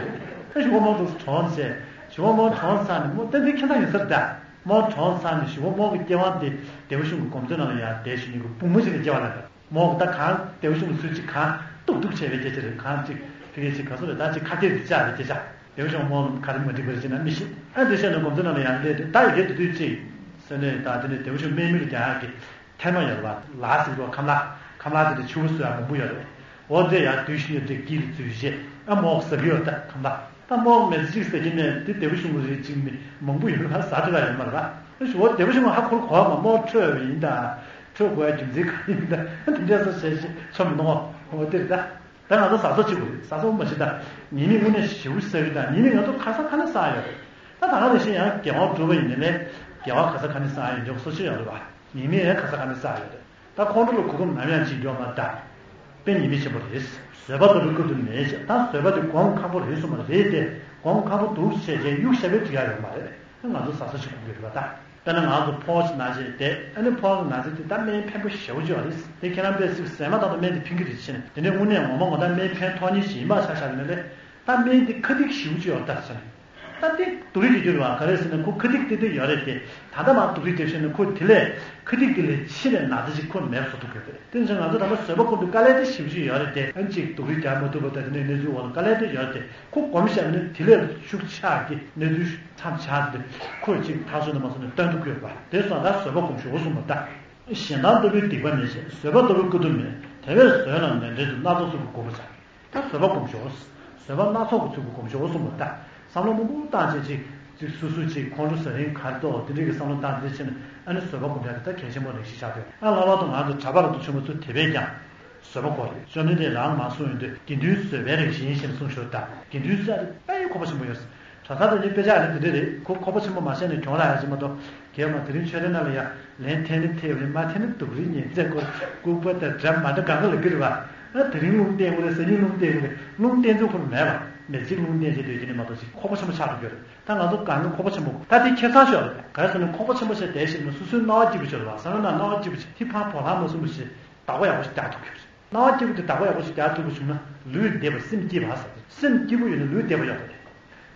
པས་ཨ་ཞུ་བ་རྨོ་འདུག་སུ་གྲོངས་བྱས་ཞུ་བ་རྨོ་གྲོངས་ཚར་ནས་རྨོ་ཏན་ཏན་ཁྱད་མཚར་ཡོད་ས་རེད་ད། རྨོ་གྲོངས་ཚར་ནས་ཞུ་བ་རྨོ་གི་སྐྱེ་དབང་དེ་སྡེ་པ་གཞུང་གི་སྒོམ་རྩེ་ནང་ལ་ཡ་བསྡད་ཞུ་ཉིན་གི་བུ་མོ་ཅིག་ལ་སྐྱེ་བ་ལ་རེད། མོ་ད་གང་སྡེ་པ་གཞུང་ཚུལ་གཅིག་གང་ཏུག་ཏུག་བྱས་པའི་སྐད་ཆ་རེད། གང་གཅིག་ཕི་གེ་གཅིག་ག་སོ་རེད། ད་གཅིག་ཁ་གཏད་དེ་བཅག་རེད་སྐད་ཆ། སྡེ་པ་གཞུང་མོ་ག་རེ་མ་འགྲིག་པ་རེད་ཅེ་ན་མི་ཤེས། ཨ་འདི་བཤད་ན་སྒོམ་རྩེ་ནང་ལ་ཡང་སླེབས་ཏེ་ད་ཡི་གེ་དུ་དུས་གཅིག་ཟེར་ནས་ད་དེ་ནས་སྡེ་པ་གཞུང་སྨན་མི་ལ་རྒྱག་ཡག་གི་ཐེངས་མ་ཡོད་རེད་བ། ལ་ཟེར་གི་རེད་བ། ཁམ་ལ་ཁམ་ལ་དེ་འདྲ་ཆུ་བོ་བཟོ་ཡག་མང་པོ་ཡོད་རེད། འོ་འདྲ་ཡང་དུས་ཤིག་ནས་འདྲ་དཀྱིལ་ལ་འཛུལ་བྱས་ཨ་མོ་ཟ་གི་ཡོད་ད་ཁམ་ལ། ད་རྨོ་མེ་ཙི་ཅིག་ཟེར་གྱི་ནས་དེ་སྡེ་པ་གཞུང་གི་རིགས་གཅིག་མི་མང་པོ་ཡོད་ལ་ཟ་ཐུབ་ཡ་ཡོད་མ་རེད་པ། ཞུ་བ་སྡེ་པ་གཞུང་ཧ་གོ་གོ་བ་མ་རྨོ་འཕྲོད་པ་ཡིན་ད། འཕྲོད་དགོས་ཡ་རྒྱུ་མཚན་ག་ཡིན་ད་དེ་འདྲ་ས་བྱས་ཤེས་ཆོ་མི་གཏོང་བ་འོ་དེ་རེད་ད། ད་ང་ཚོ་ཟ་ས་གཅིག་པུ་རེད། ཟ་ས་མ་ཤི་ད་ཉི་མ་དངོས་གནས་ཞེ་པོ་ཟ་གི་ད་ཉི་མ་ང་ཚོ་ག་ས་ག་ནས་ཟ་ཡ་ཡོད་རེད། ད་ད་ག་ནས་ཤི་ཡང་རྒྱལ་དབང་སྒྲུབ་པ་ཡིན་ནའི་རྒྱལ་བ་ག་ས་ག་ནས་ཟ་ཡ་ཡོད་འཇོག་སོ་ཆོད་ཡོད་རེད་པ། ཉི་མ་ཡང་ག་ས་ག་ནས་ཟ་ཡ་ཡོད་རེད། ད་ཁོང་ཁྲོ་ལ་གོ་སྐབས་ནམ་ཡང་བྱེད་རྒྱུ་མ་གདའ། དཔེ་ཉེས་དམིགས་ཆེན་པོ་རེད། བཟོད་པ་ལྟ་བུའི་སྐབས་དུ་མེད་ཅེས་ད་བཟོད་པ་དེ་གོང་ཁང་པོ་རེད་གསུངས་པ་རེད་དེ་གོང་ཁང་པོ་འདུག་བྱས་རྗེས་གཡུག་ཞབས་པད་འགྲིག་ཡ་ཡོད་མ་རེད། ད་ང་ཚོ་ཟ་ས་ཞིག་དགོས་ཀྱི་རེད་པ་ད། དཔེར་ན་ང་ཚོ་ཕོ་ཞིག་ན་བྱས་ཏེ་ཨ་ནི་ཕོ་གི་ན་ཚ་དེ་ད་སྨན་ཕན་པོ་ཞེ་པོ་ཅིག་ཡོད་རེད། དེ་ཁྱེད་རང་དཔེ་སྲིད་ཟས་མ་ཐག་ཏུ་སྨན་དེ་ཕན་གྱི་རེད་ཟེར་ནས་དེ་ནས་དངོས་གནས་ངོ་མ་ངོ་ད་སྨན་ཕན་ཐོགས་ཉེན་ཞིག་ཡིན་པ་ཆ་བཞག་ནས་ལས་ད་སྨན་དེ་ཁ་ཐིག་ཞེ་པོ་ཅིག་ཡོད་རེད་ད་ཟེར་ནས། ད་དེ་སྡུག་རུས་ཀྱི་རྒྱུ་རེད་བ། ག་རེ་ཟེར་ན་ཁོ་ཁ་ཐིག་དེ་དེ་ཡོད་རེད་དེ། ད་ལྟ་མར་སྡུག་རུས་དེ་བྱས་ན་ཁོ་དེ་ལས་ཁ་ཐིག་དེ་ལས་ཆེ་བའི་ན་ཚ་ཞིག་ཁོ་མེད་པ་བཟོ་ཐུབ་ཀྱི་རེད། དེ་ནི་ང་ཚོ་ད་ལྟ་བཟོད་པ་སྒོམ་དུས་དཀའ་ལས་དེ་ཞེ་པོ་ཅིག་ཡོད་རེད་དེ། ཨ་ནི་གཅིག་སྡུག་རུས་རྒྱག་མ་ཐུབ་པ་དང་དེ་ནས་གནས་ཚུལ་འོག་ལ་དཀའ་ལས་དེ་ཡོད་རེད་དེ། ཁོ་སྒོམ་བཞག་ན་དེ་ལས་ཤུགས་ཆག་གི་གནས་ཚུལ་མཚམས་ཆག་དེ་ཁོས་གཅིག་ཐག་ཆོད་ནས་མ་སོང་ནས་སྟོན་ཐུབ་ཀྱི་ཡོད་པ། དེ་སོང་ད་བཟོད་པ་སྒོམ་ཤོག་གསུངས་པ་ད། གཞན་དང་ལྟ་བུའི་སྡིག་པ་མེད་ཅེས། བཟོད་པ་ལྟ་བུའི་དཀའ་སྡུག་མེད། དེ་བས་བཟོད་ལ་ནན་ཏན་དུ་སྣ་ཚོགས་ཚུལ་གྱིས་བསྒོམ་པར་བྱ། ད་བཟོད་པ་སྒོམ་ཤོག་བཟོད་པ་སྣ་ཚོགས་ཀྱི་ཚུལ་གྱིས་སྒོམ་ཤོག་གསུངས་པ་ད། བསམ་བློ་མང་པོ་བཏང་བྱས་ཅིག་ཅིག་སུ་སུ་ཅིག་ཁོང་ཁྲོ་ཟ་རིང་གར་གཏོགས་དེ་འདྲ་གི་བསམ་བློ་བཏང་དེ་བྱས་ནས་ཨ་ནི་བཟོད་པ་སྒོམ་ཡག་དེ་ད་གལ་ཆེན་པོ་རེད་ཤེས་བྱ་དེ། ཨ་ལྷག་པར་དུ་ང་ཚོ་གྲྭ་པ་ལ་དུ་ཆུང་མ་ཚོ་དེ་བས་ཀྱང་བཟོད་པ་དགོས་རེད། ཅོ་ནེ་རེ་རང་མ་གསུངས་ཡོང་དུས་དགེ་འདུན་བཟོད་པའི་རིགས་ཡིན་ཞེས་གསུངས་ཞོར་ད་དགེ་འདུན་བཟོད་པ་དཔེ་ཁོག་པ་ཆེན་པོ་ཡོད། གྲྭ་ས་དེ་ནི་དཔེ་ཆ་ཨ་ནི་དེ་འདྲ་རེད། ཁོ་ཁོག་པ་ཆེན་པོ་མ་བཤད་ན་གྱོང་རག་ཡ་ཅིག་མ་གཏོགས་གལ་མ། དེ་རིང་ཆོས་རའི་ནང་ལ་ཡ་ལན་འཐེན་ནི་འཐེན་རེད། མ་འཐེན་ནི་སྡུག་རུས་ཉེན་ཚད་སྐོར་ལྐུགས་པ་དང་འདྲ་མ་འདྲ་གང་ག་ལབ་ཀྱི་རེད་བ། ཨ་དེ་རིང་རླུང་བསྟན་དགོས་རེད། སང་ཉིན་རླུང་བསྟན་དགོས་རེད། རླུང་བསྟན་ཚུལ་ཁོ་རང་མེད་པ། མི་གཅིག་རླུང་བསྟན་བྱེད་འདོད་ཀྱི་ནི་མ་གཏོགས་ཅིག་ཁོག་པ་ཆེན་པོ་ཆགས་འགྲོ་གི་རེད། ད་ང་ཚོ་གང་ག་ཁོག་པ་ཆེན་པོ་ད་དེ་ཁེ་བཟང་ཤོར་རེད། ག་རེ་ཟེར་ན་ཁོག་པ་ཆེན་པོ་བྱས་བསྡད་ཤེས་ན་སོ་སོའི་སྣང་བ་སྐྱིད་པོ་ཤོར་བ། བསམ་བློ་ནང་སྣང་བ་སྐྱིད་པོ་བྱས་ཐི་ཕ་བོ་ལྷ་མ་གསུམ་པོ་བྱས་བདག་པོ་ཡག་པོ་ཞིག་རྒྱག་ཐུབ་ཀྱི་རེད། སྣང་བ་སྐྱིད་པོ་དེ་བདག་པོ་ཡག་པོ་ཞིག་རྒྱག་ཐུབ་པ་བྱུང་ན་ལུས་བདེ་བ་སེམས་སྐྱིད་པ་ཟེར། སེམས་སྐྱིད་པོ་ཡོད་ན་ལུས་བདེ་བ་ཡོང་བ་རེད།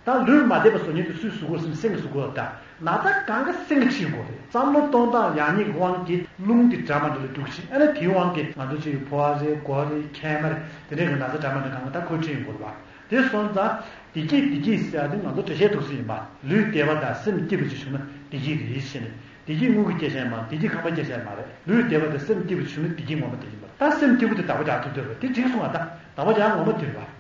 ད་ལུས་མ་བདེ་བ་བཟོ་མཁན་དེ་སུས་བཟོ་དགོས་ཟེར་ན་སེམས་ཀྱིས་བཟོ་དགོས་པ། ད་ན་ཚ་གང་ག་སེམས་ཀྱིས་ཁྲིད་ཡོང་དགོས་རེད། བསམ་བློ་གཏོང་སྟངས་ཡག་ཉེས་ཀྱི་དབང་གིས་རླུང་དེ་འདྲ་མི་འདྲ་ལ་རྒྱུག་ཕྱིན། ཨ་ནི་དེའི་དབང་གིས་ང་ཚོ་ཅིག་ཕོ་བ་རེད། མགོ་རེད། མཁལ་མ་རེད། དེ་འདྲའི་གི་ན་ཚ་འདྲ་མི་འདྲ་གང་ག་ད་ཁོས་ཁྲིད་ཡོང་དགོས་རེད་པ། དེ་སོང་ཙང་བདེ་སྐྱིད་བདེ་སྐྱིད་ཟེར་ཡ་དེ་ང་ཚོ་འགྲེལ་བཤད་འདུག་སེ་ཡིན་པ། ལུས་བདེ་བ་དང་སེམས་སྐྱིད་པ་ཅིག་བྱུང་ན་བདེ་སྐྱིད་རེད་ཟེར་ནས། བདེ་སྐྱིད་དངུལ་གྱིས་སྐྱེ་བྱ་ཡིན་པ། བདེ་སྐྱིད་ཁང་པ་སྐྱེ་བྱ་ཡིན་པ་རེད། ལུས་བདེ་བ་དང་སེམས་སྐྱིད་པ་བྱུང་ན་བདེ་སྐྱིད་ངོ་མ་དེ་ཡིན་པ། ད་སེམས་སྐྱིད་པོ་དེ་བདག་པོ་རྒྱག་ཐུབ་འདོད་པ་དེ་འགྲིག་སོང་བ། ད་བདག་པོ་རྒྱག་ངོ་མ་དེ་རེད་པ།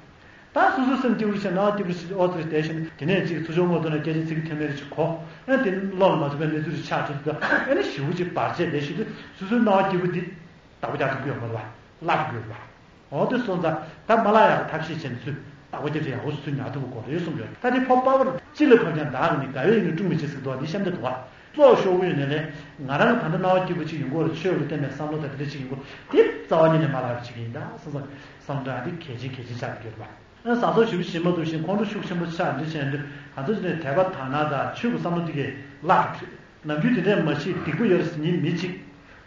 ད་སོ་སོའི་སེམས་སྐྱིད་པོ་ཞིག་སྣང་བ་སྐྱིད་པོ་ཞིག་ཨོ་ཙི་བསྡད་ཤིང་། དེ་ནས་ཅིག་ཚུར་ཕྱོགས་ངོས་ཐོག་ནས་སྐད་ཆ་ཚིག་ཐེམ་མེ་རེ་ཅིག་གོ། ཨ་དེ་བློ་ལ་མ་བཅུག་པའི་གནས་ཚུལ་རེ་ཆགས་བྱུང་དུས། ཨ་ནི་ཞེ་པོ་ཅིག་བར་ཆད་བསྡད་ཤིང་དུས། སོ་སོའི་སྣང་བ་སྐྱིད་པོ་འདི་བདག་པོ་རྒྱག་ཐུབ་ཀྱི་ཡོད་མ་རེད་པ། བརླག་ཐུབ་ཀྱི་ཡོད་རེད་པ། འོ་དེ་སོང་ཙང་ད་མ་བརླག་ཡག་གི་ཐབས་ཤེས་བྱས་ནས་ཚུར་བདག་པོ་རྒྱབ་བྱས་ཡག་པོ་ཞིག་ཚུར་ཉར་ཐུབ་པ་དགོས་རེད་གསུངས་ཡོད། ད་དེ་ཕོ་པ་ཕར་གཅིག་ལ་ཕབ་ཀྱང་བདག་གི་ནི། དགའ་བས་ཡིད་ནི་དཀྲུག་མི་བྱེད་ཟེར་འདུག་པ། འདི་གཤམ་དུ་འདུག་པ། བཙོག་ཤོར་གྱི་ཡོད་ནའི་ལས། ང་རང་གི་ད་ལྟ་སྣང་བ་སྐྱིད་པོ་ཅིག་ཡོང་གི་ཡོད་རེད། ཆོས་ལ་བརྟེན་པའི་བསམ་བློ་དང་དེ་འདྲ་ཅིག་ཡོང་གི་ཡོད་རེད། དེ་རྩ་བ་ཉིད་ནས་མ་བརླག་པ་བྱེད་ཀྱི་ཡིན་ད་བསམ་བསམ། བསམ་བློ་འདི་གལ་ཆེན་གལ་ཆེན་ཆགས་ཀྱི་ཡོད་རེད་པ། ཨ་བཟའ་ཚོ་ཞེ་པོ་ཞིག་མ་ཐུབ་ཤིང་ཁོང་ཁྲོ་ཤུགས་ཆེན་པོ་ཆགས་འདི་བྱས་དུས། གང་ཚོད་ཅིག་ནས་དད་པ་དག་སྣང་དང་ཆོས་ཀྱི་བསམ་བློ་འདི་གས་བརླག་འགྲོ་གི་རེད། ནམ་རྒྱུན་དེ་འདྲས་མ་བྱེད། སྡིག་པ་ཡོད་རེད་ཟེར་མཁན་མི་གཅིག་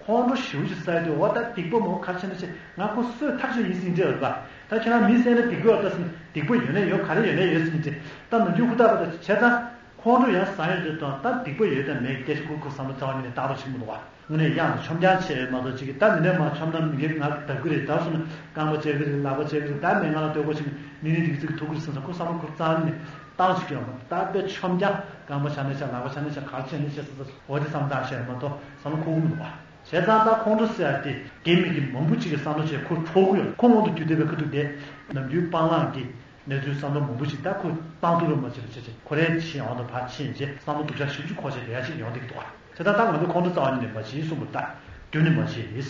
ཁོང་ཁྲོ་ཞེ་པོ་ཅིག་ཟ་ཡི་འདུག་འོ་ད་སྡིག་པ་མོ་ག་རེ་བྱས་ན་བྱས། ང་ཁོ་གསོད་ཐག་ཆོད་ཡིན་ཟེར་མཁན་ཅིག་ཡོད་རེད་པ། ད་ཁྱེད་རང་མི་བསད་ན་སྡིག་པ་ཡོད་ད་ཟེར་ན། སྡིག་པ་ཡོད་ན་ཡོད། ག་རེ་ཡོད་ན་ཡོད་ཟེར་མཁན་ཅིག་ད་ནམ་རྒྱུན་ཧུར་ཐག་པ་དང་བྱས་ཙང་ཁོང་ཁྲོ་ཡང་ཟ་ཡོང་དུས་དང་། ད་སྡིག་པ་ཡོད་དང་མེད་སྐད་ཆ་ཁུར་ཁུར་བསམ་བློ་རྩ་བ་ཉིད་ནས་བཏང་རོགས་བྱེད་མི་འདུག་པ། དངོས་གནས་ཡང་ཆོམ་རྐྱང་བྱས་མ་གཏོགས་ཅིག་ད་མི་ནས་མ་ཆོམ་ན་མི་ངན་ང་བརྡབ་གི་རེད། ད་སོང་ན་རྐང་པ་བཅད་གི་རེད། ལག་པ་བཅད་གི་རེད། ད་མི་ང་ལ་ལྟོས་གོ་ཅིག་མི་ནི་འདི་ཚིག་ཐུག་གི་རེད་ཟེར་ས་ཁོ་བསམ་བློ་ཁུར་རྩ་བ་ཉིད་ནས་བཏང་ཞིག་ཡོང་མ། ད་དཔེ་ཆོམ་རྐྱང་རྐང་པ་བྱ་ན་བྱ། ལག་པ་བྱ་ན་བྱ། ག་རེ་བྱས་ན་བྱས་ཟེར་ས་འོ་དེ་བསམ་བཏང་བྱས་མ་གཏོགས་བསམ་བློ་འཁོར་གི་མི་འདུག་པ། བྱས་ཙང་ད་ཁོང་ཁྲོ་ཟེར་ཡ་དེ་དགེ་མི་དགེ་མང་པོ་ཅིག་གི་བསམ་བློ་བྱས་ཁོ་འཕྲོག་གི་ཡོད། ཁོ་སྔོན་དུ་རྒྱུ་བསྟན་པའི་ཁ་ཐུག་དེ་ནམ་རྒྱུན་སྤང་བླང་གི་གནས་ཚུལ་བསམ་བློ་མང་པོ་ཞིག་ད་ཁོས་བཏང་ཐུབ་རོགས་མ་བྱེད་པ་བྱས་བྱས། ཁོ་རའི་ཕྱི་ཡོང་དུ་ཕར་ཕྱིན་བྱས་བསམ་བློ་སྡུག་ཅག་ཞིབ་ཅིག་འཁོར་བྱས་དེ་ཡ་ཅིག་ཡོང་བསྡད་ཀྱི་འདུག་ག་བྱས་ཙང་ད་ང་ཚོ་ཁོང་ཁྲོ་རྩ་བ་ཉིད་ནས་མ་བྱེད་གསུངས་པ་ད་རྒྱུན་ནས་མ་བྱེད།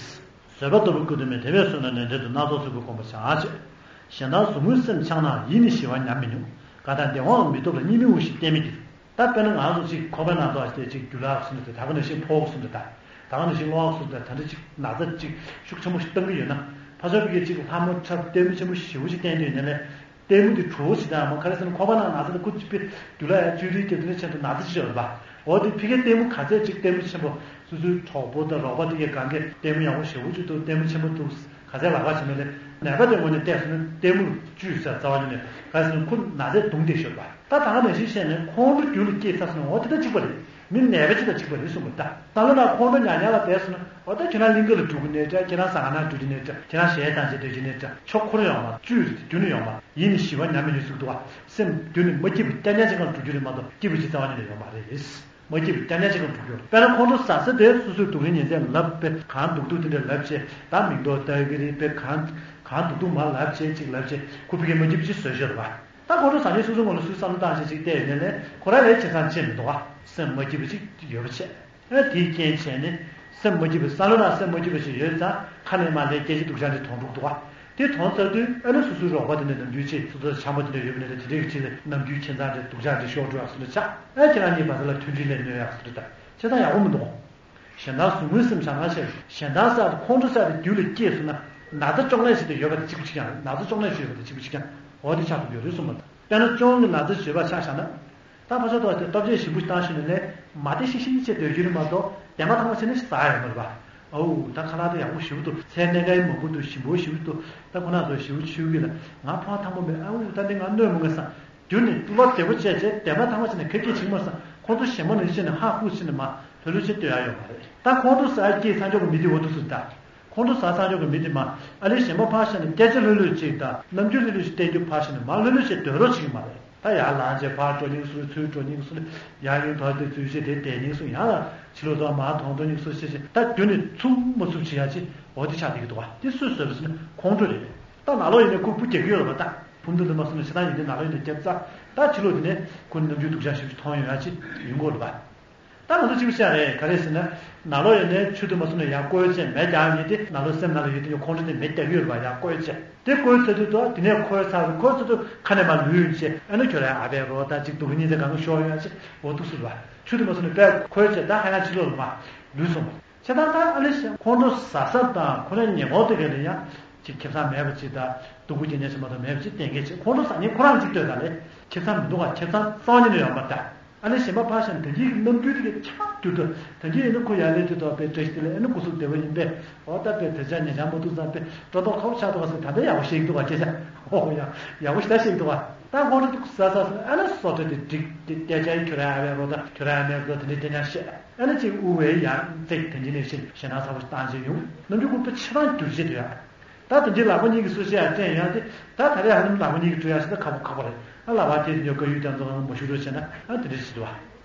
བཟོད་པ་ལྟ་བུ་ཀུན་ཏུ་མེད། དེ་བས་བཟོད་ནས་ནན་ཏན་དུ་སྣ་ཚོགས་ཚུལ་གྱིས་བསྒོམ་པར་བྱ་ཞེས། གཞན་དག་ཟུག་རྔུའི་སེམས་འཆང་ན། ཡིད་ནི་ཞི་བར་ཉམས་མི་མྱོང་། དགའ་དང་བདེ་བའང་མི་ཐོབ་ལ། གཉིད་མི་འོང་ཞེས་གཏན་མི་འགྱུར། ད་དཔེར་ན་ང་ཚོ་ཅིག་ཁོག་པའི་ནང་དུ་ཨ་ཅེ་ཅིག་རྒྱུ་ལག་སུ་འདྲ་དེ་ད་ག་ནང་བཞིན་ཕོག་སུ་འདྲ་ད། ད་ག་ནང་བཞིན་གློག་སུ་འདྲ་ད་འདྲ་ཅིག་ན་ཚ་ཅིག་ཤུགས་ཆེན་པོ་ཞིག་བཏང་གི་ཡོད་ན། ཕ་ཤོག་པའི་ཅིག་ལྷ་མོ་འཁྲབ་ལྟད་མོ་ཆེན་པོ་ཞེ་པོ་ཅིག་བསྟན་དུས་ནས་ལས། ལྟད་མོ་དེ་བྲོ་བོ་ཞིག་དང་མ་ག་རེ་ཟེར་ན་ཁོག་པ་ནང་ན་ཚ་དང་ཁུ་ཅི་པི་རྒྱུ་ལག་ཡ་བཅུད་རིལ་རྒྱབ་དེ་ནས་ཆེད་དུ་ན་ཚ་ཞིག་ཡོད་པ། འོ་དེ་ཕི་ཀའི་ལྟད་མོ་ག་ཚད་ཅིག་ལྟད་མོ་ཆེན་པོ་སོ་སོའི་གྲོགས་པོ་དང་རོགས་པ་དེ་གའི་སྒང་གའི་ལྟད་མོ་ཡག་པོ་ཞེ་པོ་ཅིག་འདུག་ལྟད་མོ་ཆེན་པོ་འདུག་ག་ཚད་ལག་པ་བྱེད་ན་ལས་ནད་པ་དེ་ངོས་ནས་བལྟས་སོང་ན་ལྟད་མོ་ལ་བཅུད་ཟེར་རྩ་བ་ཉིད་ནས་ག་ཟེར་ན་ཁོ་ན་ཚས་གདུང་བསྡད་ཤོར་བ། ད་ད་ག་ནང་བཞིན་བཤད་ནས་ཁོང་ཁྲོ་རྒྱུད་ལ་སྐྱེས་ཚར་སོང་ན་འོ་དེ་ལྟ་གཅིག་པ་རེད། མི་ནད་པ་ཅིག་དང་གཅིག་པ་རེད་གསུངས་པ། ད་ད་ལོ་ན་ཁོང་ཁྲོ་ཉག་ཉག་ལ་བསྡད་སོང་ན་འོ་ད་ཁྱེད་རང་གླིང་ག་ལ་འགྲོ་གི་ནའི་འདྲ། ཁྱེད་རང་ཟ་ཁང་ནང་འགྲོ་གི་ནའི་འདྲ། ཁྱེད་རང་གཞས་བཏང་བྱས་སྡོད་ཀྱི་ནའི་འདྲ། ཆོ་འཁོར་ཡོང་བ། བཅུད་རྒྱུན་ནས་ཡོང་བ། ཡིད་ནི་ཞི་བ་ཉམས་མི་ནུས་ཟེར་འདུག་བ། སེམས་རྒྱུན་ནས་མ་སྐྱིད་པ་རྐྱང་རྐྱང་ཅིག་སྒང་འགྲོ་རྒྱུ་རེད་མ་གཏོགས་སྐྱིད་པ་ཅིག་རྩ་བ་ཉིད་ནས་ཡོད་མ་རེད། མ་སྐྱིད་པ་རྐྱང་རྐྱང་ཅིག་སྒང་འགྲོ་རྒྱུ་རེད། དཔེར་ན་ཁོང་ཁྲོ་ཟ་ས་དེ་སོ་སོས་སྡུག་རུས་ཉིན་མཚན་ལབ་པས་གང་སྡུག་སྡུག་དེ་འདྲ་ལབ་བྱས། ད་མིང་འདོགས་ལྟ་གི་རེད་པས། གང་གང་སྡུག་སྡུག་མ་ལབ་བྱས་ཅིག་ལབ་བྱས་ཁོ་ཕ་གིར་མ་སྐྱིད་པ་ཅིག་བཟོས་ཤོར་བ། ད་ཁོང་ཁྲོ་ཟ་མཁན་སོ་སོའི་ངོ་ལ་སུས་བསམ་བློ་བཏང་བྱས་ཅིག་བལྟས་ཡོད་ནའི་ལས་ཁོ་རང་ལས་བྱེད་སྟངས་ཅིག་མི་འདུག་བ། སེམས་མ་སྐྱིད་པ་ཅིག་ཡོད་པ་བྱས། ཨ་དེའི་རྐྱེན་བྱས་ནས་སེམས་མ་སྐྱིད་པའི་བསམ་བློ་ན་སེམས་མ་སྐྱིད་པ་ཞིག་ཡོད་ཙང་ཁ་ནས་མར་ལས་སྐད་ཆ་སྡུག་ཅག་འདི་མཐོང་འགྲོ་གི་འདུག་བ། དེ་མཐོང་ཚར་དུས་ཨ་ནི་སོ་སོའི་རོགས་པ་དེ་འདྲ་ནམ་རྒྱུན་ཆེད་སོ་སོ་ཆམ་པ་དེ་འདྲ་ཡོད་པ་ནས་དེ་འདྲའི་གི་ཆེད་ལ་ནམ་རྒྱུན་ཁྱིམ་ཚང་འདྲ་སྡུག་ཅག་འདྲ་ཤོར་འགྲོ་ཡག་སོ་འདྲ་ཆགས། ཨ་ཁྱེད་རང་གཉིས་བར་དུ་ལ་མཐུན་སྒྲིལ་ལས་གནོད་ཡག་སོ་འདྲ་དང་བྱས་ཙང་ཡག་པོ་མི་འདུག་གཞན་དག་ཟུག་རྔུའི་སེམས་འཆང་ན་ཞེས། གཞན་དག་ཟེར་ཁོང་ཁྲོ་ཟེར་དེ་རྒྱུད་ལ་སྐྱེས་སོང་ན་ན་ཚ་གཅོང་ནད་ཞིག་དེ་ཡོད་པ་དེ་གཅིག་པུ་གཅིག་རྐྱང་རེད། ན་ཚ་གཅོང་ནད་ཞིག་ཡོད་པ་དེ་གཅིག་པུ་གཅིག་རྐྱང་འོ་དེ་ཆགས་ཐུབ་ཡོད་རེད་གསུངས་པ་དང་། དཔེར་ན་གཅོང་གི་ན་ཚ་བཟོད་པ་ཆགས་བཞག་ན། ད་ཕ་ཤ་ཐོག་དེ་སྟོབས་ཆེན་ཞིམ་པོ་བཏང་ཤེས་ནས་ནས་མ་བདེ་ཤིག་ཤིག་བྱས་སྡོད་རྒྱུ་རེད་མ་གཏོགས་བདེན་པ་ཐང་པ་བྱས་ནས་ཟ་ཡ་ཡོད་མ་རེད་པ། ཨའུ་ད་ཁ་ལག་དེ་ཡག་པོ་ཞེ་པོ་འདུག་ཚལ་སྣ་ཁ་ཡི་མང་པོ་འདུག་ཞིམ་པོ་ཞེ་པོ་འདུག་ད་ཁོ་ན་ཚོ་ཞེ་པོ་མཆོད་ཀྱི་ལ་ང་ཕོ་བ་ཐང་པོ་མེད། ཨའུ་ད་འདི་ང་གནོད་མི་ངེས་བསམ། རྒྱུ་ནི་བློ་བདེ་པོ་བྱས་བྱས་བདེན་པ་ཐང་པ་བྱས་ནས་ཁེར་སྐྱེས་བྱིང་མ་བསམ། ཁོང་ཚོ་ཞེ་མོ་ནས་བྱས་ནས་ཧ་ཧུ་བྱས་ནས་མ་ལྷོད་ལྷོད་བྱས་སྡོད་ཡ་ཡོད་མ་རེད། ད་ཁོང་ཚོ་ཟ་ཡ་སྐྱེས་ཚང་ཆོག་གི་མི་དེ་འོ་འདུག་ཟེར་ད། ཁོང་ཁྲོ་ཟ་ཚར་ཆོག་གི་མི་དེ་མ་ཨ་ལེ་གཞན་པ་ཕར་བཞག་ནས་སྐད་ཆ་ལྷོད་ལྷོད་ཅིག་དང་རྣམ་འགྱུར་ལྷོད་ལྷོད་ཅིག་བསྟན་རྒྱུ་ཕར་བཞག་ནས་མ་ལྷོད་ལྷོད་ཅིག་སྡོད་རོགས་བྱེད་ཀྱི་མ་རེད། ད་ཡར་ལངས་བྱས་ཕར་འགྲོ་སྙིང་སུ་ཚུར་འགྲོ་སྙིང་སུ་ཡར་ཡོང་དོ་དེ་ཚུར་བྱས་དེ་བསྡད་སྙིང་སུ་ཡང་ལ་ཕྱི་ལོགས་ཚོ་མར་ཐོང་འགྲོ་སྙིང་སུ་བྱས་བྱས་ད་རྒྱུ་ནི་ཚུགས་མ་ཚུགས་བྱེད་ཡ་ཅིག་འོ་དེ་ཆགས་བསྡད་ཀྱི་འདུག་བ། དེ་སུས་བཟོས་པ་ཟེར་ན་ཁོང་ཁྲོ་རེད། ད་ནང་ལོགས་ཡིན་ནའི་ཁོ་སྤུ་རྒྱག་གི་ཡོད་རེད་པ། ད་ཕུང་དུ་ལུས་མ་སོང་ན་ཞེ་སྡང་ཡིན་དེ་ནང་ལོགས་ཡིན་ནའི་རྒྱབ་ཚ། ད་ཕྱི་ལོགས་དེ་ནས་ཁོ་རྣམ་འགྱུར་སྡུག་ཅག་ཞིག་མཐོང་ཡོང་ཡ་ཅིག་ཡིན་དགོས་རེད་པ། ད་ང་ཚོ་གཅིག་པ་ཤ་རེད། ག་རེ་ཟེར་ན། ནང་ལོགས་ཡོད་ནའི་ཆུ་དུ་མ་སོང་ན་ཡར་བསྐོལ་བྱས་མེ་རྒྱག་ཡོད་དེ་ནང་ལོགས་སེམས་ནང་ལ་ཡོད་དེ་ཁོང་ཁྲོ་དེ་མེ་རྒྱག་ཡོད་རེད་པ། ཡར་བསྐོལ་བྱས་དེ་བསྐོལ་ཚར་དུས་ཏོ་དེ་ནས་འཁོལ་ཚར་རེད། འཁོལ་ཚར་དུས་ཁ་ནས་མར་ལུས་བྱས་ཨ་ནི་ཁྱོད་རང་ཨ་ཕའི་རོ་ད་ཅིག་སྡུག་གི་ཉིན་དེ་གང་ག་ཤོར་ཡོད་ཅེས་འོ་འདུག་ཟེར་བ། ཆུ་དུ་མ་སོང་ན་དཔེ་འཁོལ་བྱས་ད་ཧ་ཡང་ཕྱི་ལོགས་ལ་མར་ལུས་སོང་བ། བྱས་ཙང་ད་ཨ་ནི་ཁོང་ཁྲོ་ཟ་ས་དང་ཁོ་རང་ཉེ་འཁོར་དེ་ག་ལ་ཡང་ཅིག་ཁེ་བཟང་མེད་པ་ཅིག་དང་སྡུག་པོ་སྐྱེ་ཉེན་ཞིག་མ་གཏོགས་མེད་པ་ཅིག་གཏན་འཁེལ་བྱས། ཁོང་ཁྲོ་ཟ་མཁན་ཁོ་རང་ཅིག་ལྟོས་ད་ལས་ཁེ་བཟང་མི་འདུག་ག་ཁེ་བཟང་རྩ་བ་ཉིད་ནས་ཡོད་མ་རེད། ཨ་ནི་གཞན་པ་ཕར་བཞག་ན་དོན་གྱི་རྣམ་འགྱུར་དེ་ག་ཆགས་འགྱུར་འདུག་དོན་གྱི་ཡིན་ན་ཁོ་ཡར་སླེབས་དུས་ཐོག་པའི་བཀྲ་ཤིས་བདེ་ལེགས། ཨ་ནི་སྐུ་གཟུགས་བདེ་པོ་ཡིན་པས། འོ་ད་པའི་དེ་ཆ་ཉེ་ཆར་མ་ཐུག་ཙང་པའི་སྤྲོ་ཐོག་ཁ་པོ་ཆགས་འདུག་བ་ཟེར། ད་ལྟ་ཡག་པོ་ཤེས་ཀྱི་འདུག་བ། སྐད་ཆ་ཨོ་ཡ་ཡག་པོ་ཞེ་དྲག་ཤེས་ཀྱི་འདུག་བ། ད་ཁོང་ཚོ་ཟ་ཟ་ཟ། ཨ་ནི་སོ་ཏྲ་དེ་འགྲིག་དེ་སྐད་ཆ་ཡི་ཁྱོད་རང་ཨ་བའི་རོ། ད་ཁྱོད་རང་ཨ་མའི་རོ། དེ་འདྲའི་སྐད་ཆ་བཤད། ཨ་ནི་གཅིག་དབུ་བའི་ཡང་རྩེག་དེ་འདྲ་ནས་ཕྱིན། ཞེ་སྣང་ཚ་པོ་བཏང་བྱས་ཡོང་། རྣམ་འགྱུར་ཁོང་པའི་ཆེ་ཐང་འགྱུར་བྱེད་དུ་ཡ། ད་དེ་འདྲའི་ལག་པ་གཉིས་ཀྱི་སོ་ཤེ་ཡང་སྤྲད་ཡོང་སྟེ། ད་ད་རེས་ཧ་ལམ་ལག་པ་གཉིས་ཀྱི་སྤྲོད་ཡག་ཞིག་ད་ཁག་པོ་ཁག་པོ་རེད། ཨ་ལག་པ་དེ་ཉོ་དཀའ་ཡུལ་དེ་ཚོ་ང་མ་ཞུ་རོགས་བྱས་ན། ཨ་དེ་འདྲ་ཞིག་འདུག་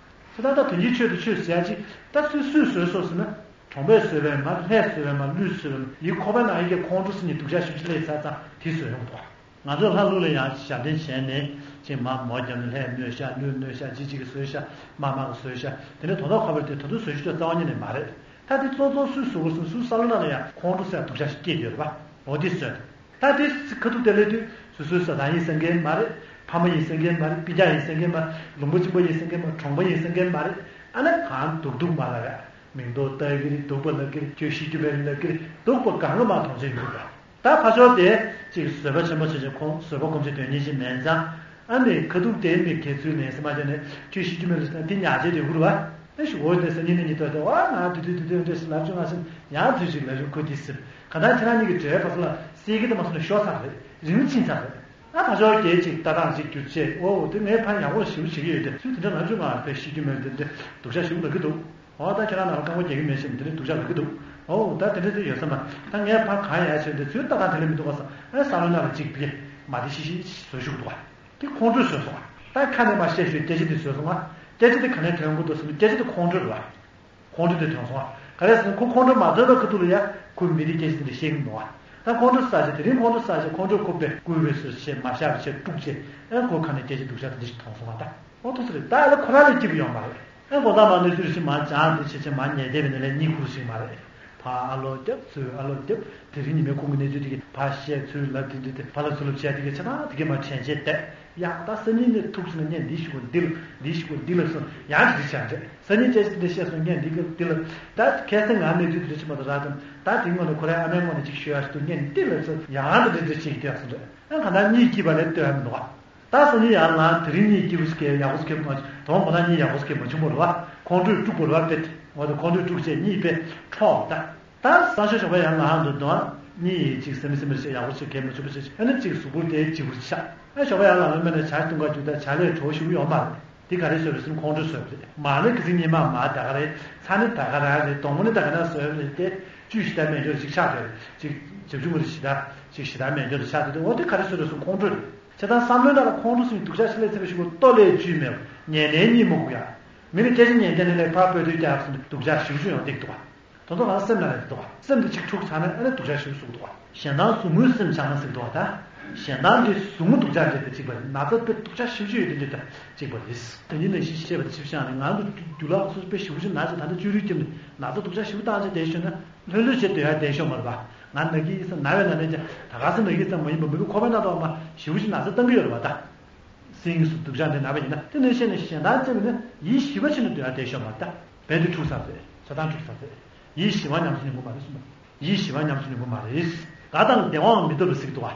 བ། ད་ད་ད་དོན་གྱི་ཆོས་དང་ཆོས་ཟེར་ཡག་ཅིག་ད་སུས་སུས་བཟོས་སོང་ཟེར་ན། གྲོང་པས་བཟོས་པས་མ་རེད། ལྷས་བཟོས་པས་མ་རེད། ལུས་བཟོས་པས་མ་རེད། ཡིན་ཁོ་པའི་ནང་ཡི་གེ་ཁོང་ཁྲོ་ཟེར་མཁན་སྡུག་ཅག་ཞེ་པོ་ཅིག་སླེབས་ཚར་ཙང་དེ་བཟོས་ཡོང་འདུག་བ། ང་ཚོས་ལྷ་ཀླུ་ལ་ཡང་ཞབས་བརྟན་བྱས་ནས་ཅིག་མར་མོ་བརྒྱབ་ནས་ལྷས་གནོད་ཤག་ལུས་གནོད་ཤག་ཅིག་ཅིག་གིས་བཟོས་ཤག་མ་མ་གིས་བཟོས་ཤག་དེ་ནས་དོན་དག་ཁ་པར་དེ་ད་དུང་བཟོ་ཤུགས་ཅོག་རྩ་བ་ཉིད་ནས་མ་རེད། ད་དེ་གཙོ་གཙོ་སུས་བཟོ་དགོས་སུ་སུ་བསམ་བློ་བཏང་ན་ཡང་ཁོང་ཁྲོ་ཟེར་སྡུག་ཅག་ཞིག་སྐྱེས་ཡོད་རེད་པ། འོ་དེ་བཟོས། ད་དེ་ཁ་ཐུག་དེ་སླེབས་དུས་སོ་སོའི་བཟའ་ཚང་ཡིན་བསམ་མཁན་མ་རེད། ཕ་མ་ཡིན་བསམ་མཁན་མ་རེད། སྤུན་ཀྱག་ཡིན་བསམ་མཁན་མ་རེད། ལུང་པ་གཅིག་པ་ཡིན་བསམ་མཁན་མ་རེད། གྲོང་པ་ཡིན་བསམ་མཁན་མ་རེད། ཨ་ན་གང་སྡུག་སྡུག་མ་ལབ་ཡ། མིང་འདོགས་ལྟ་གི་རེད། སྡུག་པ་ལབ་ཀྱི་རེད། ཁྱོད་ཤི་རྒྱུ་མེད་རེད་ལབ་ཀྱི་རེད། སྡུག་པ་གང་ག་མ་མཐོང་ཆོས་ཡོད་རེད། ད་ཕར་ཕྱོགས་དེ་གཅིག་བཟོད་པ་ཆེན་པོ་བྱེད་ཆེད་ཁོང་བཟོད་པ་སྒོམ་ཆེད་དོན་གཉེར་ཅིག་མེད་ཙང་། ཨ་ནི་ཁ་ཐུག་དེའི་མི་དགེ་ཚུལ་ལེན་སེམས་མ་བྱས་ནས་ཁྱོད་ཤི་རྒྱུ་མེད་རེད་ཟེར་ན་དེ་ཉག་ཆད་དེ་འུར་བ། ཨ་ཞུ་འོ་དེ་སང་ཉིན་ནས་ཉིན་ཐོག་དེ་བ་ང་དུས་དུས་དུས་དུས་འདྲེ་ཞིག་ལབ་བྱུང་ང་སེམས་ཡང་དུས་ཞིག་ལབ་བྱུང་ཁོ་དེ་སེམས་ག་ད་ཁྱེད་རང་གཉིས་ཀྱི་འབྲེལ་བའི་བར་ལ་སྲིད་ཀྱི་དེ་མ་སོང་ནས་ཤོར་ཚར་རེད། རིང་ཕྱིན་ཚར་རེད། ཨ་ཕ་ཞོགས་སྐད་ཅིག་ལྟ་སྟངས་ཅིག་འགྱུར་ཆེད་ཨོ་དེ་ངས་ཕ་ཡག་པོ་ཞིབ་བྱེད་ཀྱི་ཡོད་དེ་ཚུལ་དེ་འདྲ་ལབ་བྱུང་ང་ཕ་ཤི་རྒྱུ་མེད་དེ་འདྲ་སྡུག་ཅག་ཞིག་ལབ་ཀྱི་འདུག་ཨོ་ད་ཁྱེད་རང་ནང་ལ་རྐང་པ་རྒྱག་གི་མེད་ཤེས་དེ་འདྲ་སྡུག་ཅག་ལབ་ཀྱི་འདུག་ཨོ་ད་དེ་འདྲ་དེ་ཡོད་ས་མ་ད་ངས་ཕ་གང་ཡག་བྱས་དེ་ཚུལ་ལྟ་སྟངས་དེ་ལས་མི་འདུག་ག་ས་ཨ་བསམ་བློ་ནང་ལ་ཅིག་བི་མ་དེ་ཤི་ཤི་བཟོ་ཤུགས་འདུག་ག་དེ་ཁོང་ཁྲོས་བཟོས་སོང་བ། ད་ཁ་ནས་མར་བཤད་ཤོད་སྐད་ཆ་དེ་བཟོས་སོང་བ། སྐད་ཆ་དེ་ག་ནས་ཐོན་དགོས་འདུག་ཟེར་ན་སྐད་ཆ་དེ་ཁོང་ཁྲོ་རེད་བ། ཁོང་ཁྲོ་དེ་ཐོན་སོང་བ། ག་རེ་ཟེར་ན་ཁོ་ཁོང་ཁྲོ་མ་ཐོན་པའི་ཁ་ཐུག་ལ་ཡ་ཁོ་མི་དེ་སྐད་ཆ་དེ་འདྲ་བཤད་ཀྱི་མི་འདུག་བ། ད་ཁོང་ཁྲོ་ཟ་བྱས་དེ་རིང་ཁོང་ཁྲོ་ཟ་བྱས་ཁོང་ཁྲོས་ཁོ་པས་བསྐུལ་བས་བཟོས་བྱས་མ་བཞག་པ་བྱས་དཀྲུགས་བྱས་ཨེ་ཁོ་ཁ་ནས་སྐད་ཆ་སྡུག་ཅག་དེ་འདྲ་ཞིག་ཐོན་སོང་བ། ད་ཨོ་ཐུག་ས་རེད། ད་ཨ་ལ་ཁོ་རང་ལ་སྐྱིད་པོ་ཡོང་མ་རེད། ཨེ་གོ་ད་མ་གནས་ཚུལ་ཞིག་མ་སྦྱངས་དེ་བྱས་བྱས་མ་ཉལ་བསྡད་པའི་ནང་ལ་གཉིད་ཁུག་ཞིག་མ་རེད། ཕར་ཨ་ལོ་རྒྱབ་ཚུར་ཨ་ལོ་རྒྱབ་དེ་རིང་ཉི་མའི་ཁོང་གི་གནས་ཚུལ་དེ་གི་ཕར་བཤད་ཚུར་ལབ་དེ་འདྲ་དེ་ཕར་ལ་ཚུར་ལབ་བྱས་དེ་གི་ཆ་ཚང་དེ་གི་མ་དྲན་བྱས་བསྡད། ཡ་ད་སང་ཉིན་ནས་ཐུག་སོང་ན་ངས་འདི་ཞུ་དགོས་འདི་ལ་འདི་ཞུ་དགོས་འདི་ལ་སོང་ཡང་འདི་བྱ་འདྲ། སང་ཉིན་སྐད་ཆ་འདི་བཤད་སོང་ངས་འདི་གི་འདི་ལ་ད་ཁ་སང་ང་གནས་ཚུལ་དེ་འདྲ་ཞིག་མ་གཏོགས་རག་དམ། ད་དེ་སྔོན་ལ་ཁོ་རའི་ཨ་མའི་ངོས་ནས་ཅིག་ཤོད་ཡ་ཞིག་འདུག་ངས་འདི་ལ་སོང་ཡང་འདི་འདྲ་འདྲ་བྱེད་ཀྱི་བསྡད་སོང་འདྲ། ཨ་ག་ད་གཉིད་སྐྱིད་པ་ལས་ལྟོས་ཡ་མི་འདུག་ག་ད་སང་ཉིན་ཡང་ལངས་དེ་རིང་གཉིད་སྐྱིད་པོ་ཞིག་གས་ཡག་པོ་ཞིག་ཁེབས་མ་བྱུང་། དོན་གོ་ན་གཉིད་ཡག་པོ་ཞིག་ཁེབས་མ་བྱུང་བ་རེད་བ། ཁོང་ཁྲོས་དཀྲུགས་པ་རེད་བ། དཔེ་དེ་འོ་དེ་ཁོང་ཁྲོས་དཀྲུགས་བྱས་གཉིད་དཔེ་འཕྲོག་ད། ད་སང་ཞོགས་ཞོགས་པ་ཡང་ལངས་འདུག་དོན་གཉིད་ཅིག་སེམས་སེམས་པར་བྱས་ཡག་པོ་ཞིག་ཁེབས་མ་བྱུང་བ་ཞིག་ཨ་ནི་ཅིག་གཟུགས་པོ་དེ་ལྗིད་པོ་ཆགས། ཨ་ཞོགས་པ་ཡང་ལངས་ལ་སྨན་ལ་ཇ་བཏུང་ག་རྒྱུག་ད་ཇ་ལས་བྲོ་ཞིག་ཡོང་མ་རེད། དེ་ག་རེ་བཟོས་པ་ཟེར་ན་ཁོང་ཁྲོ་བཟོས་པ་རེད། མ་ཎི་གི་ཚིག་ཉི་མ་མ་ད་ག་རེད། ཚ་ནི་ད་ག་རང་རེད། གདོང་མོ་ནི་ད་ག་ན་བཟོས་པ་རེད་དེ། བཅུད་ཞེ་དྲག་མེད་འཇོག་ཅིག་ཆགས་པ་རེད། ཅིག་བྱབ་ཆུང་མ་རེད་ཞེ་དྲག་ཅིག་ཞེ་དྲག་མེད་འཇོག་དེ་ཆགས་དེ་དེ་འོ་དེ་ག་རེ་བཟོས་རེད་ཟེར་ན་ཁོང་ཁྲོ་རེད། བྱས་ཙང་བསམ་བློའི་ནང་ལ་ཁོང་ཁྲོ་ཟེར་ནས་སྡུག་ཅག་ཞིག་སླེབས་ཚར་བའི་གཞུག་གུ་ལྟོ་ལས་བཅུད་མེད་པ་ཉལ་ནས་གཉིད་མ་ཁུག་ཡ། མི་ནི་སྐད་ཆ་ཉན་བསྡད་ནས་ལས་ཕར་སྤོས་དུས་རྒྱག་ཟེར་ནས་སྡུག་ཅག་ཞིག་བྱུང་ཡོང་བསྡད་འདུག་བ། དོན་དག་རང་སེམས་ནང་ལ་འདུག་བ། སེམས་དེ་གཅིག་འཁྲུག་ཚར་ན་ཨ་ནི་སྡུག་ཅག་ཞིག་གསུངས་འདུག་བ། གཞན་དང་ཟུག་རྔུའི་སེམས་བྱང་ན་ཟེར་འདུག་བ། ད་གཞན་དང་དེ་ཟུག་རྔུ་སྡུག་ཅག་འདྲེས་ཏེ་གཅིག་པ་རེད། ན་ཚ་དཔེ་སྡུག་ཅག་ཞིག་བྱུང་ཡོད་དེ་འདྲ་ད་གཅིག་པ་རེད། དེ་ཉིད་ནས་ཤི་ཤེས་པ་དེ་ཞིབ་བཤད་ནས་ང་ཚོ་རྒྱུ་ལག་སོ་སོ་དཔེ་ཞིབ་པོ་ཞིག་ན་ཅིག་ད་ལྟ་བཅུ་རེའི་ཁྱིམ་ནས་ན་ཚ་སྡུག་ཅག་ཞིབ་པོ་བཏང་ཅིག་དེ་ཤོད་ན་ལྷོད་ལྷོད་བྱེད་སྡོད་ཡ་དེ་ཤོད་མ་རེད་པ། ང་ན་གི་ཡིན་ས་ན་བའི་ན་ནས་ཀྱང་ད་ག་ས་ན་གི་ཙམ་མ་ཡིན་པ་མི་ཁོ་པ་ན་ཏོག་མ་ཞིབ་པོ་ཞིག་ན་ཚ་བཏང་གི་ཡོད་རེད་པ་ད། སེམས་སུ་སྡུག་ཅག་འདི་ན་བ་ཡིན་ན་དེ་ནས་ཤེས་ནས་གཞན་དག་བརྩེ་བ་ནི་ཡིད་ཞི་བ་ཕྱིན་ནས་སྡོད་ཡ་དེ་ཤོད་མ་རེད་ད། བས་དེ་འཁྲུག་ས་རེད། ཆ་ཚང་འཁྲུག་ས་རེད། ཡིད་ཞི་བ་ཉམས་སུ་ལེན་དགོས་མ་རེད་གསུངས་པ། ཡིད་ཞི་བ་ཉམས་སུ་ལེན་དགོས་མ་རེད། དགའ་དང་བདེ་བའང་མི་ཐོབ་པའི་ཟེར་གྱི་འདུག་བ།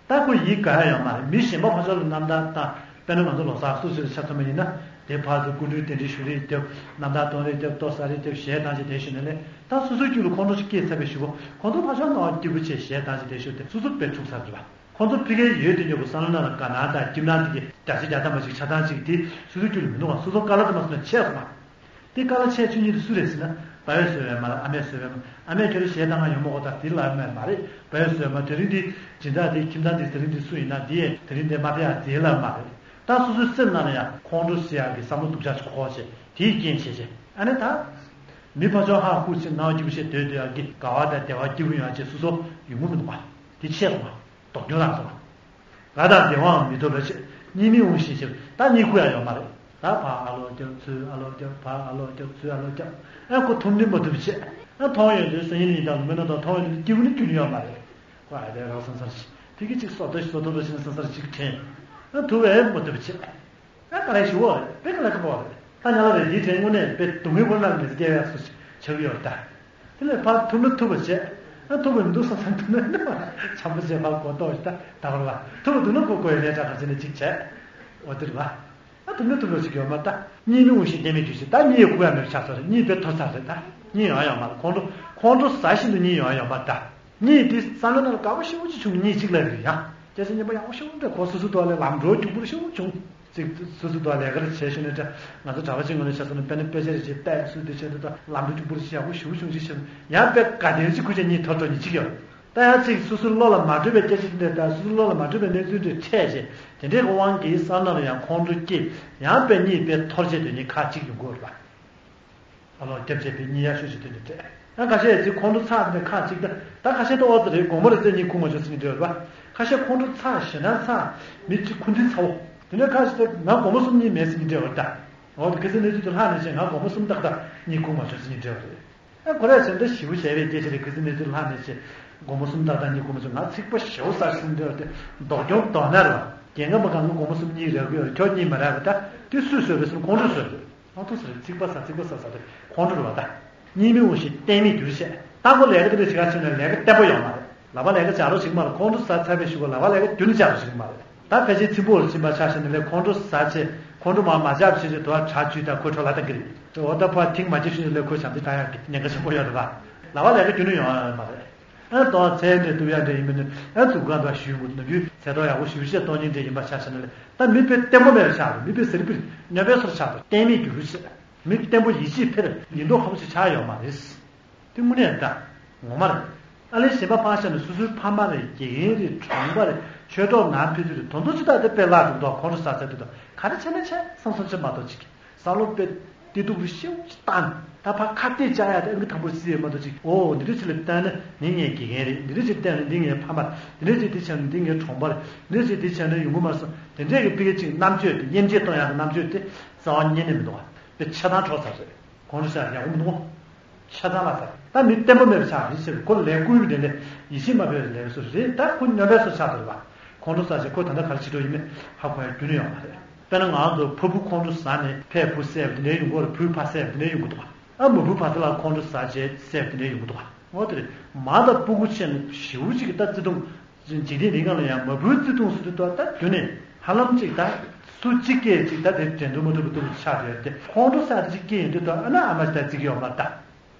ད་ཁོ་ཡིད་དགའ་ཡ་ཡོད་མ་རེད། མི་གཞན་པ་ཕར་ཕྱོགས་ལ་རྣམ་ཐར་བཏང་། དཔེར་ན་ང་ཚོ་ལོ་གསར་སོ་སོའི་ཆ་མཚོན་པ་ཡིན་ན། དེ་ཕར་ཚུར་སྐུ་མགྲོན་གདན་འདྲེན་ཞུ་རེས་རྒྱབ། རྣམ་ཐར་གཏོང་རེས་རྒྱབ། ལྟོ་ཟ་རེས་རྒྱབ། གཞས་བཏང་བྱས་དེ་ཞུ་ནས་ལས་ད་སོ་སོའི་རྒྱུད་ལ་ཁོང་ཁྲོ་ཞིག་སྐྱེས་ཚར་བའི་གཞུག་གུ་ཁོང་ཚོ་ཕར་ཕྱོགས་སྣང་བ་སྐྱིད་པོ་བྱས་གཞས་བཏང་བྱས་དེ་ཞུ་དེ་སོ་སོ་དཔེ་འཁྲུག་ཚར་འདུག་བ། ཁོང་ཚོ་ཕ་གིར་ཡོད་དུས་ཡོད་པ་བསམ་བློ་ནང་ལ་དགའ་སྣང་དང་སྐྱིད་སྣང་དེ་གི་བརྒྱ་ཆ་བརྒྱ་ཐམ་པ་ཞིག་ཆ་ཚང་ཅིག་དེ་སོ་སོའི་རྒྱུད་ལ་མི་འདུག་ག་སོ་སོ་དཀའ་ལས་དེ་མ་སོང་ན་ཆད་སོང་བ། དེ་དཀའ་ལས་ཆད་ཆོག་མཁན་དེ་སུ་རེད་ཟེར་ན། པ་ཕས་བཟོས་པས་མ་རེད། ཨ་མས་བཟོས་པས་མ་རེད། ཨ་མས་ཁྱོད་རང་གཞས་བཏང་ག་ཡོང་མ་གོ་ད་དེ་ལབ་མེད་མ་རེད། པ་ཕས་བཟོས་མ་དེ་རིང་དེ་སྦྱིན་བདག་དེ་ཁྱིམ་ཚང་དེ་དེ་རིང་དེ་སུ་ཡིན་ན་དེ་ཡས་དེ་རིང་དེ་མ་ཕེབས་ཡ་དེ་ལབ་མ་རེད། ད་སོ་སོའི་སེམས་ནང་ལ་ཡང་ཁོང་ཁྲོ་ཟེར་ཡག་གི་བསམ་བློ་སྡུག་ཅག་ཅིག་འཁོར་བྱས་དེའི་རྐྱེན་བྱས་བྱས་ཨ་ནི་ད། མི་ཕར་ཕྱོགས་ཧ་ཧུ་ཟེར་སྣང་བ་སྐྱིད་པོ་བྱས་སྡོད་སྡོད་ཡག་གི་དགའ་བ་དང་བདེ་བ་སྐྱིད་པོ་ཡོང་ཡག་ཅིག་སོ་སོ་ཡོང་གི་མི་འདུག་པ། དེ་ཆད་སོང་བ། དོགས་སྐྱོན་རག་སོང་བ། དགའ་དང་བདེ་བའང་མི་ཐོབ་པའི་ཕྱིར། གཉིད་མི་འོང་ཞིང་ཞེས་པ་ད་གཉིད་ཁུག་ཡ་ཡོད་མ་རེད། ད་ཕར་ཨ་ལོག་རྒྱབ་ཚུར་ཨ་ལོག་རྒྱབ་ཕར་ཨ་ལོག་རྒྱབ་ཚུར་ཨ་ལོག་རྒྱབ། ཨ་ཁོ་ཐུམ་ནི་མ་ཐུབ་ཕྱིར། ཨ་མཐོང་ཡོང་དུས་སང་ཉིན་ཉིན་དང་ལོ་མེ་ན་དང་མཐོང་ཡོང་དུས་སྐྱིད་པོ་ནི་ཁྱོན་ནས་ཡོད་མ་རེད། ཁོ་ཨ་ལས་རག་སོང་ས་རེད། དེ་གི་ཅིག་སོ་ལྟ་ཞིག་སོ་ཐུབ་པ་ཞིག་ན་ས་ས་རེད་ཅིག་དྲན། ཨ་ཐུབ་པས་མ་ཐུབ་ཕྱིར། ཨ་དཀའ་ལས་ཞེ་པོ་རེད། དཔེ་དཀའ་ལས་ཁག་པོ་རེད། ད་ཉ་ལ་རེད་དེའི་དྲན་དངོས་གནས་དཔེ་སྡུག་བསྔལ་པོ་རྣམས་ནས་སྐྱེ་བའི་སུ་ཆགས་ཀྱི་ཡོད་རེད་ད། དེ་ལས་ཕར་ཐུབ་ན་ཐུབ་པ་བྱས། ཨ་ཐུབ་པ་མི་འདུག་བསམ་བསམ་ཐུབ་ན་ནི་བྱམས་པོ་བྱས་ཕར་གོ་རྟོགས་ཤིག་ད་ད་བར་བ་ཐུབ་པ་འདུག་ན་ཁོ་ཁོ་ཡི་ལས་གྲྭ་ག་ཚོད་ནས་ཅིག་བྱས། འོ་དེ་རེད་བ། ད་དུམ་བུ་དུམ་བུ་ཞིག་ཡོད་མ་ད། གཉིད་མི་འོང་ཞིང་བརྟན་མི་འགྱུར་ཞིང་། ད་གཉིད་ཁུག་ཡ་མེད་ཆགས་སོང་རེད། གཉིད་དཔེ་ཐོར་ཚར་རེད། ད་གཉིད་ཡོང་ཡ་ཡོད་མ་རེད། ཁོང་ཁྲོ་ཁོང་ཁྲོ་ཟ་བཞིན་དུ་གཉིད་ཡོང་ཡ་ཡོད་མ་ད། གཉིད་དེ་བསམ་བློ་ནང་ལ་དགའ་པོ་ཞེ་པོ་ཅིག་བྱུང་། གཉིད་གཅིག་ལ་རེད་ཡང་། སྐྱེ་ས་སྙིང་པོ་ཡག་པོ་ཞེ་པོ་འདྲ་ཁོ་སོ་སོ་ཐོག་ལ་ལམ་འགྲོ་རྒྱུག་པོ་ཞེ་པོ་བྱུང་། ཅིག་སོ་སོ་ཐོག་ལས་ཀ་རེ་བྱས་ཤེས་ནས་འདྲ། ང་ཚོ་གྲྭ་པ་ཅིག་ངོས་ནས་བྱས་སོང་ན་དཔེར་ན་དཔེ་ཆ་རེ་བྱས་བལྟས་སུ་དེ་བྱས་འདུག་ད་ལམ་འགྲོ་རྒྱུག་པོ་རེ་བྱས་ཡག་པོ་ཞེ་པོ་བྱུང་ཅིག་བྱས་སོང་། ཡང་དཔེ་དགའ་ལྡན་ཅིག་ཁུར་ཅིག་གཉིད་ཐོར་ཐོར་གཉིད་གཅིག་ཡོད། ད་ཡང་ཅིག་སོ་སོའི་བློ་ལ་མ་འགྲོ་བའི་སྐད་ཆ་འདི་འདྲ་དང་སོ་སོའི་བློ་ལ་མ་འགྲོ་བའི་གནས་ཚུལ་འདི་འཕྲད་བྱས། དེ་འདྲའི་དབང་གིས་བསམ་བློ་ལ་ཡང་ཁོང་ཁྲོ་སྐྱེས། ཡང་དཔེ་གཉིད་དཔེ་ཐོར་བྱས་དོན་གཉིས་ཁག་གཅིག་ཡོང་གི་ཡོད་རེད་པ། ཨ་ལོ་རྒྱབ་བྱས་པའི་གཉིད་ཡག་ཤོས་ཤིག་དོན་གཉིས་འཕྲད། ཡང་ཁ་ཤས་ཅིག་ཁོང་ཁྲོ་ཚ་ནས་ཁག་གཅིག་ད་ད་ཁ་ཤས་ཏོག་ཙམ་རེད། དགོང་མོ་རེ་ཙམ་གཉིད་ཁུག་མ་བྱུང་ཟེར་གྱི་འདྲ་བ། ཁ་ཤས་ཁོང་ཁྲོ་ཚ་ཞེ་སྡང་ཚ་མི་གཅིག་ཁུ་འདི་ཚ་བོ། དེ་འདྲ་ཁ་ཤས་ད་ང་དགོང་མོ་གསུམ་གཉིད་མེད་ཟེར་གྱི་འདྲ་བ་ད། འོ་དེ་ཁ་སང་གནས་ཚུལ་དེ་ལྷག་ནས་བྱས་ང་དགོང་མོ་གསུམ་ཏག་ཏག་གཉིད་ཁུག་མ་བྱུང་ཟེར་གྱི་འདྲ་བ་རེད། ཨ་ཁོ་རས་བྱས་ན་ཞེ་པོ་བྱས་པའི་སྐད་ཆ་རེད། ཁ་སང་གནས་ཚུལ་ལྷག་ནས་བྱས་དགོང་མོ་གསུམ་ཏག་ཏག་གཉིད་ཁུག་མ་བྱུང་། ང་ཚིག་པ་ཞེ་པོ་ཟ་ཟིན་འདྲ་བ་དེ་མདོག་གྱོང་མདོག་ན་རེད་བ། རྒན་རྒས་མ་གང་གི་དགོང་མོ་གསུམ་གཉིད་རག་གི་ཡོད་རེད། ཁྱོད་གཉིད་མ་རག་གི་ད་དེ་སུས་བཟོས་པའི་སེམས་ཁོང་ཁྲོས་བཟོས་རེད། ཨ་ཐུག་ས་རེད། ཚིག་པ་ཟ་ཚིག་པ་ཟ་ཟ་རེད། ཁོང་ཁྲོ་རེད་བ་ད། གཉིད་མི་འོང་ཞིང་བརྟན་མི་འགྱུར་བཤད། ད་ཁོ་ལས་ཀ་དེ་འདྲ་བྱེད་ག་ཕྱིན་ན་ལས་ཀ་བརྟན་པོ་ཡོང་མ་རེད། ལབ་པ་ལས་ཀ་བྱ་རོགས་བྱེད་ཀྱི་མ་རེད། ཁོང་ཁྲོ་ཟ་ཚར་བའི་གཞུག་གུ་ལབ་པ་ལས་ཀ་རྒྱུན་ནས་བྱ་རོགས་བྱེད་ཀྱི་མ་རེད། ད་ཕལ་ཆེར་ཚིམ་པོ་ལ་ཕྱིན་པ་ཆ་བཞག་ན་ལས་ཁོང་ཁྲོ་ཟ་བྱས་ཁོང་ཁྲོ་མར་མ་བཅག་བྱས་བྱས་དུ་བ་གྲ་བཅུས་དང་ཁོའི་འཕྲོ་ལ་བཏང་གི་རེད། འོ་ད་ཕར་ཐིག་མ་བཅད་ཤུལ་ལས་ཁོའི་བྱམས་བརྩེ་བཏང་ཡག་གི་ཉེན་ཁ་ཆེན་པོ་ཡོད་རེད་པ། ལབ་པ་ལས་ཀ་རྒྱུན་ནས་ཡོང་ཡ་མ་རེད། ཨ་ཏོ་ཚེ་འདི་ཐུབ་ཡ་འདྲ་ཡིན་མིན་ནི་ཨ་ཐུབ་གང་དུ་ཞུས་འགོ་ནམ་རྒྱུན་ཚེ་ཐོག་ཡག་པོ་ཞུ་བཤད་གཏོང་མཁན་འདྲ་ཡིན་པ་ཆ་བཞག་ན་ལས་ད་མི་དཔེ་བརྟན་པོ་མེད་པ་ཆགས་འདུག་མི་དཔེ་ཟེར་པིར་སྨྱོན་པའི་སོར་ཆགས་འདུག་བརྟན་མི་འགྱུར་ཞེས་མི་བརྟན་པོ་ཡིད་ཆེས་འཕེར་ཡིན་མདོག་ཁ་པོ་ཞིག་ཆགས་ཡོད་མ་རེད། དེ་དངོས་གནས་ད་ངོ་མ་རེད། ཨ་ལས་གཞན་པ་ཕར་བཞག་ན་སོ་སོའི་ཕ་མ་རེད། དགེ་རྒན་རེད། གྲོང་པ་རེད། ཆོས་གྲོགས་ནང་ཕན་ཚུན་རེད། དོན་དུ་ཅི་ལྟར་དེ་དཔེ་བརླག་འགྲོ་མདོག་ཁོང་ཁྲོ་ཟ་ཚད་དུ་དང་ག་རེ་བྱས་ན་བྱས་བསམ་བསམ་བྱས་མ་གཏོགས་ཅིག་བསམ་བློ་དཔེ་བདེ་སྡུག་རུ་ཤེའུ་ཅིག་བཏང་། ད་ཕར་ཁ་གཏད་བཅག་ཡ་དེ་ཨང་ཀི་དང་པོར་བརྩི་ཡོད་མ་གཏོགས་ཅིག་འོ་འདི་འདྲ་ཅིག་ལ་བལྟས་ན་འདི་ངའི་དགེ་རྒན་རེད། འདི་འདྲ་ཅིག་བལྟས་ན་འདི་ངའི་ཕ་མ་རེད། འདི་འདྲ་ཅིག་འདི་བྱས་ན་འདི་ངའི་གྲོང་པ་རེད། འདི་འདྲ་ཅིག་འདི་བྱས་ན་ཡོང་གི་མ་སོང་། དེ་འདྲས་ཀྱི་ཕ་གི་ཅིག་རྣམ་དཔྱོད་དེ་དབྱེ་འབྱེད་གཏོང་ཡག་གི་རྣམ་དཔྱོད་དེ་རྩ་བ་ཉིད་ནས་མི་འདུག་བ། དཔེ་ཆ་ཚང་འཕྲོག་ཚར་རེད། ཁོང་ཁྲོ་ཟ་ཡག་པོ་མི་འདུག་བ། ཆ་ཚང་ལ་ཟ། ད་མི་བརྟན་པོ་མེད་པ་ཆགས་རེད་ཟེར། ཁོ་ལས་བསྐུལ་བའི་ལས་ལས་ཡིད་ཆེས་མ་ཕེབས་པའི་ལས་སུ་རེད། ད་ཁོ་སྨྱོན་པའི་སོ་ཆགས་འདུག་བ། ཁོང་ཁྲོ་ཟ་བྱས་ཁོ་ད་ལྟ་ག་རེ་བྱེད་འགྲོ་ཡིན་མིན་ཧ་གོ་ཡ་རྒྱུན་ནས་ཡོད་མ་རེད། དཔེར་ན་ང་ཚོ་ཕ་བུ་ཁོང་ཁྲོ་ཟ་ནས་ཕས་བུ་བསད་པ་དེ་འདྲའི་ཡོང་གི་རེད། བུས་ཕ་བསད་པ་དེ་འདྲའི་ཡོང་གི་འདུག་བ། ཨ་མ་བུ་ཕ་ཚ་ལ་ཁོང་ཁྲོ་ཟ་བྱས་བསད་པ་དེ་འདྲའི་ཡོང་གི་འདུག་བ། འོ་དེ་རེད། མ་དང་སྤུ་གུ་ཆེ་ན་ཞེའུ་གཅིག་གི་ད་བརྩེ་དུང་འཇིག་རྟེན་འདིའི་སྒང་ལ་ཡང་མ་བུའི་བརྩེ་དུང་ཟེར་དུས་ད་ད་རྒྱུན་ནས་ཧ་ལམ་གཅིག་ད་སུ་གཅིག་སྐད་ཅིག་ད་དེ་དྲན་འདུག་མ་ཐུབ་པ་ཐུབ་པ་ཆགས་བསྡད་དེ། ཁོང་ཁྲོ་ཟ་དེ་གཅིག་སྐད་ཡིན་དུས་ད་ཨ་ན་ཨ་མ་ཞིག་ད་བརྩི་གི་ཡོད་མ་རེད་ད།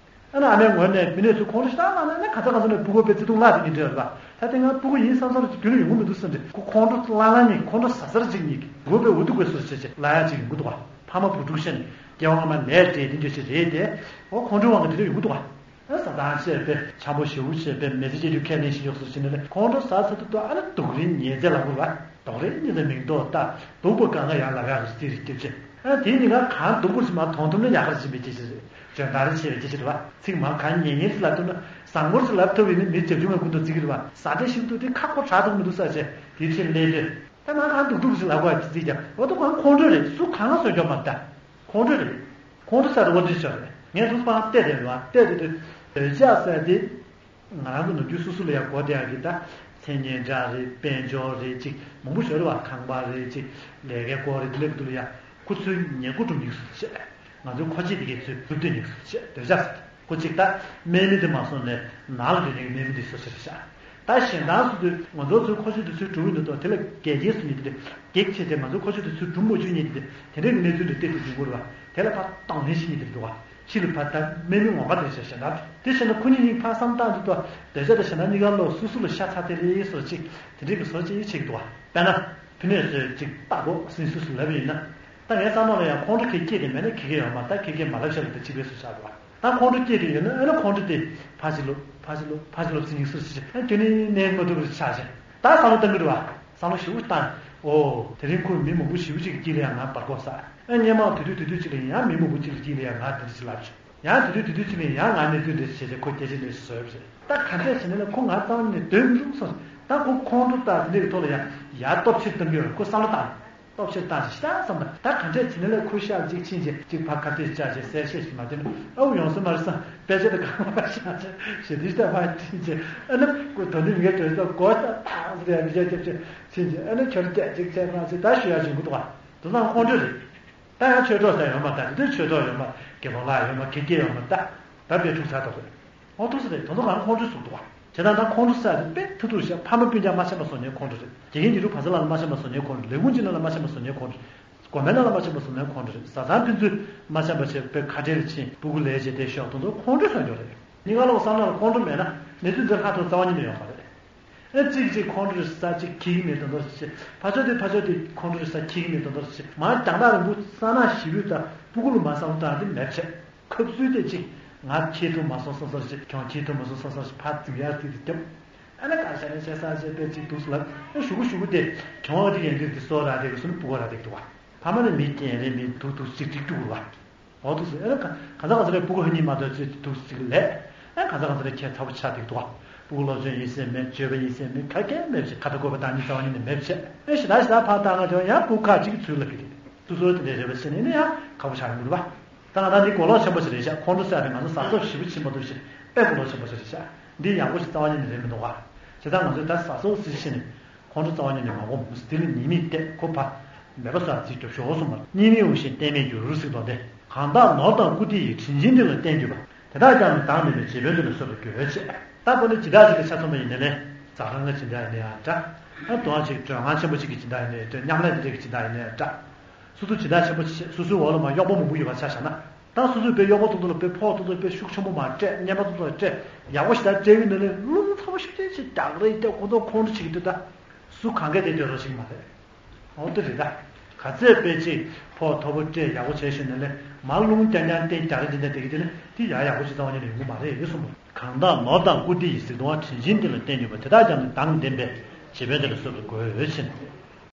ཨ་ན་ཨ་མའི་ངོས་ནས་མི་ནས་ཚུར་ཁོང་ཁྲོ་ཞེ་དྲག་བཏང་ན་ཨ་ན་ག་ཚ་ག་ཚ་ནས་སྤུ་གུ་དཔེ་བརྩེ་དུང་བརླག་དེ་ཉིད་འདྲ་ཡོད་རེད་པ། ད་དེ་སྔ་སྤུ་གུ་ཡིན་བསམ་བསམ་རེད། རྒྱུན་ནས་ཡོང་གི་མི་འདུག་བསམ་རེད། ཁོ་ཁོང་ཁྲོ་བརླག་བརླག་ནས་ཁོང་ཁྲོ་ཟ་ཟ་རེ་གཅིག་གཉིས་ཀྱི་སྒོ་དཔེ་འུ་ཐུག་དགོས་སོ་བྱས་བྱས་བརླག་ཡ་གཅིག་ཡོང་གི་འདུག་བ། ཕ་མ་བུ་ཕྲུག་ཤ་ནས་སྐྱེ་བ་སྔ་མ་ལས་འབྲས་དེ་འདྲ་ཞིག་རེད་དེ། འོ་ཁོང་ཁྲོའི་དབང་གིས་དེ་འདྲ་ཡོང་གི་འདུག་བ། ཨ་ཟ་ཐང་བཤད་པས་འཆམ་པོ་ཞེ་པོ་བྱས་པས་མི་ཚེ་སྐྱེལ་རྒྱུ་ཁས་ལེན་བཞིན་ཡོད་སོ་བྱས་ནས་ལས་ཁོང་ཁྲོ་ཟ་ཚར་དུས་ད་ཨ་ན་སྡུག་རིན་ཉེས་ཚད་ལ་བུར་བ། སྡུག་རིན་ཉེས་ཚད་མིང་འདོགས་ད་སྡུག་པོ་གང་ག་ཡང་ལབ་ཡག་རེད། ཅི་རེད་སྐྱབས་ཆེ། ཨ་དེའི་ཉིན་ག་གང་སྡུག་པོ་ཞིག་མ་མཐོང་ཐུབ་ན་ཡག་ག་རེ་བྱེད་པའི་སྐྱེ་ཆེ་རེད། འཇོན་ཐང་རེ་བྱེད་པའི་སྐྱེ་ཆེ་རེད་བ། ཚིག་མང་གང་ཉན་ཉན་ཞིག་ལབ་ཐུབ་ན་བཟང་མོ་ཞིག་ལབ་ཐུབ་ཡིན་ན་མི་བྱབ་ཆུང་ངས་མགུ་འདོགས་བརྩི་གི་རེད་བ། ཟ་འདྲེ་ཞིག་འདུག་དེ་ཁ་ཁོ་གྲག་འདུག་མི་འདུག་ས་བྱས་དེའི་ཕྱིར་ལས་འདོད། ད་མ་གང་སྡུག་སྡུག་ཞིག་ལབ་དགོས་ཅི་ཟིག་ཀྱང་འོ་ད་ཁོང་ཁོང་ཁྲོ་རེད། སུ་གང་ལ་སོན་ཀྱང་མ་ལྟ། ཁོང་ཁྲོ་རེད། ཁོང་ཁྲོ་ས་རེད། འོ་འདི་ཤོར་རེད། ངས་སུ་སྤང་བལྟས་རེད་བ། བལྟས་དེ་དེ་འདོད་ཆགས་ཟེར་དེ། ང་རང་གི་ནམ་རྒྱུན་སོ་སོ་ལ་ཡང་གོ་བདེ་ཡག་གི་ད། མཚན་སྙན་གྲགས་རེད། དཔལ་འབྱོར་རེད། ཅིག་མང་པོ་ཞོར་རེད་བ། ཁང་པ་རེད། ཅིག་ལས་ཀའི་སྐོར་རེད། དེ་འདྲ་གི་འདུག་ལ་ཡ། ཁོ་ཚོའི་ཉེན་ཁོ་སྒྲུབ་ཉེན་སུ་བྱེད། ང་ཚོའི་མཁོ་ཆས་དེ་གའི་ཚོའི་སྒྲུབ་སྡོད་ཉེན་སུ་བྱེད། འདོད་ཆགས་ཟེར། ཁོ་ཅིག་ད་དམན་མི་དེ་མ་སོང་ནས་ནང་ལ་སྡོད་མཁན་གྱི་དམན་མི་དེ་སོ་སོ་རེད་ཤག་ད་གཞན་དག་སུ་དུས་ང་ཚོ་ཚོའི་མཁོ་ཆས་དེ་ཚོའི་སྒྲུབ་ཡོང་དུས་དེ་ལ་འགལ་རྐྱེན་སུ་ཉིད་དེ་གེགས་བྱས་ཏེ་ང་ཚོའི་མཁོ་ཆས་དེ་ཚོའི་སྒྲུབ་མ་བཅུག་ཉིད་དེ་དེ་འདྲའི་གནས་ཚུལ་དེ་ཏོག་ཙམ་འབྱུང་གི་རེད་བ། དེ་ལ་ཕར་དང་ལེན་བྱེད་ཉིད་དེ་འདུག་བ། ཕྱི་ལ་ཕར་ད་དམན་མི་ངོ་མ་དེ་བྱས་གཞན་དག་དེ་བྱས་ན་ཁོ་གཉིས་གཉིས་ཕར་བསམ་སྟངས་དེ་དང་འདོད་ཆགས་དང་གཞན་དག་གཉིས་ཀ་ལོག་སོ་སོ་ལ་ཤ་ཚ་དེ་རེད་སོགས་ཅིག་དེ་འདྲའི་གི་བཟོ་བཅོས་ཡིད་ཆེས་ཀྱི་འདུག་བ། དཔེར་ན་ཕི་ནས་བཟོས་ཅིག་ལྟ་དགོས་ཟིན་སུ་སུ་ལབ་ཡིན་ན། ད་ངའི་བསམ་བློ་ལ་ཡང་ཁོང་ཁྲོ་ཁེ་སྐྱེས་དེ་མེད་ན་ཁེ་ཁེ་ཡོད་མ། ད་ཁེ་ཁེ་མ་ལབ་ཤག་ལ་ད་ཅི་བས་སུ་ཆགས་འདུག་བ། ད་ཁོང་ཁྲོ་སྐྱེས་དེ་ཡོད་ན་ཨ་ན་ཁོང་ཁྲོ་དེ་ཕ་ཞིག་ལོ་ཕ་ཞིག་ལོ་ཕ་ཞིག་ལོ་ཟིན་སུ་སུ་ཨ་དེ་ནི་གནས་མ་ཐུབ་པར་ཆགས་ཤག་ད་བསམ་བློ་བཏང་གི་འདུག་བ། བསམ་བློ་ཞེ་པོ་བཏང་། ཨོ་དེ་རིང་ཁོས་མི་མང་པོ་ཞེ་པོ་ཅིག་གི་དཀྱིལ་ལ་ཡང་ང་བར་གོ་ས། ཨ་སྔོན་མ་དུས་དུས་དུས་དུས་ཅིག་ལ་ཡང་མི་མང་པོ་ཅིག་གི་དཀྱིལ་ལ་ཡང་ང་དེ་འདྲ་ཞིག་ལབ་བྱུང་། ཡང་དུས་དུས་དུས་དུས་ཅིག་ལ་ཡང་ང་གནས་ཚུལ་འདྲ་ཞིག་བྱས་ཏེ་ཁོ་སྐད་ཆ་འདྲ་ཞིག་བཟོས་པ་རེད། ད་ག་འདྲས་བྱས་ན་ལ་ཁོ་ང་རྩ་བ་ནས་འདོད་མི་རུང་སོང་། ད་ཁོ་ཁོང་ཁྲོ་ལྟ་དེ་འདྲའི་ཐོག་ལ་ཡང་ཡར་སྟོབས་ཆེར་གཏང་གི་ཡོད་རེད། ཁོ་བསམ་བློ་བཏང་། སྟོབས་ཆེར་བཏང་ཞིག་ཤ་བསམ་པ། ད་ག་འདྲས་བྱས་ན་ལ་ཁོ་ཤ་གཅིག་ཕྱིན་ཅིག་གཅིག་ཕར་ཁ་གཏད་བཅག་ཅིག་གསལ་བཤད་ཞིག་མ་བཏོན་ཨའུ་ཡོང་ས་མ་རེད་བསམ། དཔེ་ཆ་དང་གང་ལ་ཕར་བཞག་ཅིག་ཞེ་དུས་ད་ཕར་ཕྱིན་ཅིག་ཨ་ནི་ཁོ་དོན་དུ་ངས་དོན་དུ་གོ་ད་ཏག་ཟེར་ཡ་མི་བྱ་སྐྱབས་ཆེ་ཕྱིན་ཅིག་ཨ་ནི་ཁྱོད་སྐད་ཅིག་བྱས་རང་ཅིག་ད་ཞུ་ཡ་བྱུང་གི་འདུག་བ། དེ་ཚང་ཁོང་ཁྲོ་རེད། ད་ཡང་ཆོས་གྲོགས་ཟེར་ཡོད་མ། ད་དེ་དུས་ཆོས་གྲོགས་ཡོད་མ། དགེ་སློང་ལགས་ཡོད་མ། དགེ་རྒན་ཡོད་མ། ད་ད་དཔེ་འཁྲུག་ཚར་ཐོག་རེད། ཨོ་ཐུག་ས་རེད། དོན་དུ་གང་ཁོང་ཁྲོ་ཟུག་འདུག་བ། བྱས་ཙང་ད་ཁོང་ཁྲོ་ཟེར་དེ་དཔེ་ཐུ་ཐུ་བཤད། ཕ་མ་སྤུན་ཀྱག་མ་ཤེས་པ་བཟོ་ཉེན་ཁོང་ཁྲོ་རེད། དགེ་རྒན་གྱི་རུ་བ་ས་ལ་ལ་མ་ཤེས་པ་བཟོ་ཉེན་ཁོང་ཁྲོ་རེད། ལས་ཁུངས་ཅི་ན་ལ་མ་ཤེས་པ་བཟོ་ཉེན་ཁོང་ཁྲོ་རེད། གོ་མེད་ན་ལ་མ་ཕྱིན་པ་སོང་ན་ཁོང་ཁྲོ་རེད། བཟའ་ཚང་ཕན་ཚུན་མ་འཆམ་པ་བྱས་པའི་ཁ་བྲལ་ཕྱིན་སྤུ་གུ་ལས་བྱེད་དེ་ཤོག་དོན་དུ་ཁོང་ཁྲོ་སོང་རྒྱུ་རེད། གཉིས་ཀ་ལོག་བསམ་ན་ལ་ཁོང་ཁྲོ་མེད་ན་གནས་ཚུལ་འདི་ལྷག་ཏུ་རྩ་བ་ཉིད་ནས་ཡོང་བ་རེད། ཨེ་གཅིག་གཅིག་ཁོང་ཁྲོ་རེད་ས་གཅིག་ཁྱི་གི་མེད་དོན་དོར་ཞིག་ཕ་ཆོས་དེ་ཕ་ཆོས་དེ་ཁོང་ཁྲོ་རེད་ས་ཁྱི་གི་མེད་དོན་དོར་ཞིག་མར་རྒྱང་ཐག་རིང་པོ་ས་ནག་ཞི་བུས་ད་སྤུ་གུ་ལ་མ་བསམ་བློ་བཏང་དེ་མེད་བྱས། ཁབ་སུའི་དེ་གཅིག་ང་ཁྱེད་ཐུབ་མ་སོང་བསམ་སར་ཞིག་གྱོང་ཁྱེད་ཐུབ་མ་སོང་བསམ་སར་ཞིག་ཕར་འཛིང་ཡར་འཛིང་དེ་རྒྱབ། ཨ་ན་ག་ཤ་ནས་བྱས་ས་བྱས་པས་གཅིག་འདུག་སུ་ལབ་ཨ་ཞུ་གུ་ཞུ་གུ་དེ་གྱོང་བ་གཅིག་ཡན་འདིར་དེ་སོ་ར་དེ་གི་སུ་ནི་སྤུ་གུ་ར་དེ་གི་འདུག་བ། ཕ་མ་ནི་མི་རྐྱེན་རེ་མི་འདུག་འདུག་གཅིག་འགྲིག་འགྲུག་བ། འོ་འདུག་སུ་ཨ་ན་ག་ག་ཚ་ག་ཚ་རེ་སྤུ་གུ་ཧ་ཉིན་མ་གཏོགས་ཚེ་འདུག་གཅིག་ལས་ཨ་ག་ཚ་ག་ཚ་རེ་ཁྱད་ཚ་པོ་ཆགས་དེ་གི་འདུག་བ། སྤུ་གུ་སློབ་སྦྱོང་ཡིན་ཟེར་མེད་བརྗོད་པ་ཡིན་ཟེར་མེད་ག་གེ་མེད་བྱས་ཁ་ད་བཀོད་པ་དང་ནི་རྩ་བ་ཉིད་ནས་མེད་བྱས་ཨེ་ཞེ་དྲག་ཞེ་དྲག་ཕར་བཏང་ང་དེ་ཡང་སྤུ་གུ་ཁ་གཅིག་གི་ཚུལ་ལབ་ཀྱི་རེད། སོ་སོའི་དེ་འདྲའི་རེ་བ་བྱས་ནས་ནི་ཡང་ཁག་པོ་ཆགས་ཡོང་གི་རེད་བ། ད་ང་ད་འདི་གོ་ལོག་ཆེན་པོ་ཞིག་རེད་ཤག་ཁོང་ཁྲོ་ཟེར་ཡ་དེ་ང་ཚོ་གཟབ་གཟབ་ཞེ་པོ་ཕྱིན་པ་འདུག་ཞེས་དཔེ་གོ་ལོག་ཆེན་པོ་ཞིག་རེད་ཤག་འདི་ཡག་པོ་ཞིག་རྩ་བ་ཉིད་ནས་རེད་མི་འདུག་ག་བྱས་ཙང་ང་ཚོས་ད་གཟབ་གཟབ་ཟེར་ཕྱིན་ནས་ཁོང་ཁྲོ་རྩ་བ་ཉིད་ནས་མ་སྒོམ་འདི་ལ་ཉེས་དམིགས་གཏད་ཁོ་ཕ་མེད་པ་བཟོ་ཡ་རྩིས་སྐྱོབ་ཤོག་གསུངས་པ། གཉིས་མེད་འོད་བཞིན་གཏན་མེད་འགྱུར་ཟེར་དོན་ཏེ་གང་དག་ནོར་དང་བཀུར་སྟི་ཡི་དྲིན་ཆེན་འདི་ལ་བརྟེན་གྱུར་པ། དེ་དག་ཀྱང་ནི་བདག་མིན་པའི་རྗེ་དཔོན་དེ་ལ་གསོལ་དུ་དགོས་ཅེས། ད་ཁོ་ནི་ཇི་ལྟར་ཞིག་ལ་ཆ་མཚོན་པ་ཡིན་ནའི་ལས་ཛ་དྲག་ང་ཇི་ལྟར་ཡིན་ནའི་ཡང་འདྲ། ཨ་དོན་ཅིག་གྲོས་ཁང་ཆེན་པོ་ཅིག་གི་ཇི་ལྟར་ཡིན་ནའི་འདྲ། མཉམ་ལས་དེ་འདྲ་གི་ཇི་ལྟར་ཡིན་ནའི་ཡང་འདྲ། སོ་སོ་ཇི་ལྟར་ཆེན་པོ་ཆེ་སོ་སོའི་འོག་ལ་མ་གཡོག་པོ་མང་པོ་ཡོད་པ་ཆ་བཞག་ན། ད་སོ་སོའི་དཔེ་གཡོག་པོ་ཐོག་ཐོག་ལ་དཔེ་ཕོག་ཐོག་ཐོག་དཔེ་ཤུགས་ཆེན་པོ་མ་སྤྲད་ཉན་པ་ཐོག་ཐོག་སྤྲད་ཡག་པོ་ཞིག་ད་སྤྲད་ཡོད་ནི་ལས་རླུང་ཚ་པོ་ཤུགས་ཆེན་ཞིག་རྒྱག་རེས་བསྡད་ཁོ་ཐོག་ཁོང་ཁྲོ་བྱེད་ཀྱི་འདུག་ད་སུ་གང་གས་དེ་སྡོད་རོགས་ཞིག་མ་རེད། འོ་དེ་རེད་ད། ག་ཚད་དཔེ་ཅིག་ཕོགས་མཐོ་པོ་སྤྲད་ཡག་པོ་བྱས་ཤོད་ན་ལས་མར་རླུང་རྐྱང་རྐྱང་བསྟན་རྒྱག་རེས་འདི་འདྲ་དེ་གི་དེ་ནི་དེ་ཡག་ཡག་པོ་ཅིག་རྩ་བ་ཉིད་ནས་ཡོང་གི་མ་རེད་ཡོད་གསུངས་པ། གང་དག་ནོར་དང་བཀུར་སྟི་ཡི་གཟིགས་མཐོང་བ་དྲིན་ཆེན་འདི་ལ་བརྟེན་གྱུར་པ་དེ་དག་ཀྱང་ནི་བདག་ལྡན་པའི་རྗེ་དཔོན་དེ་ལ་གསོལ་དུ་དགོས་འོས་ཕྱིན།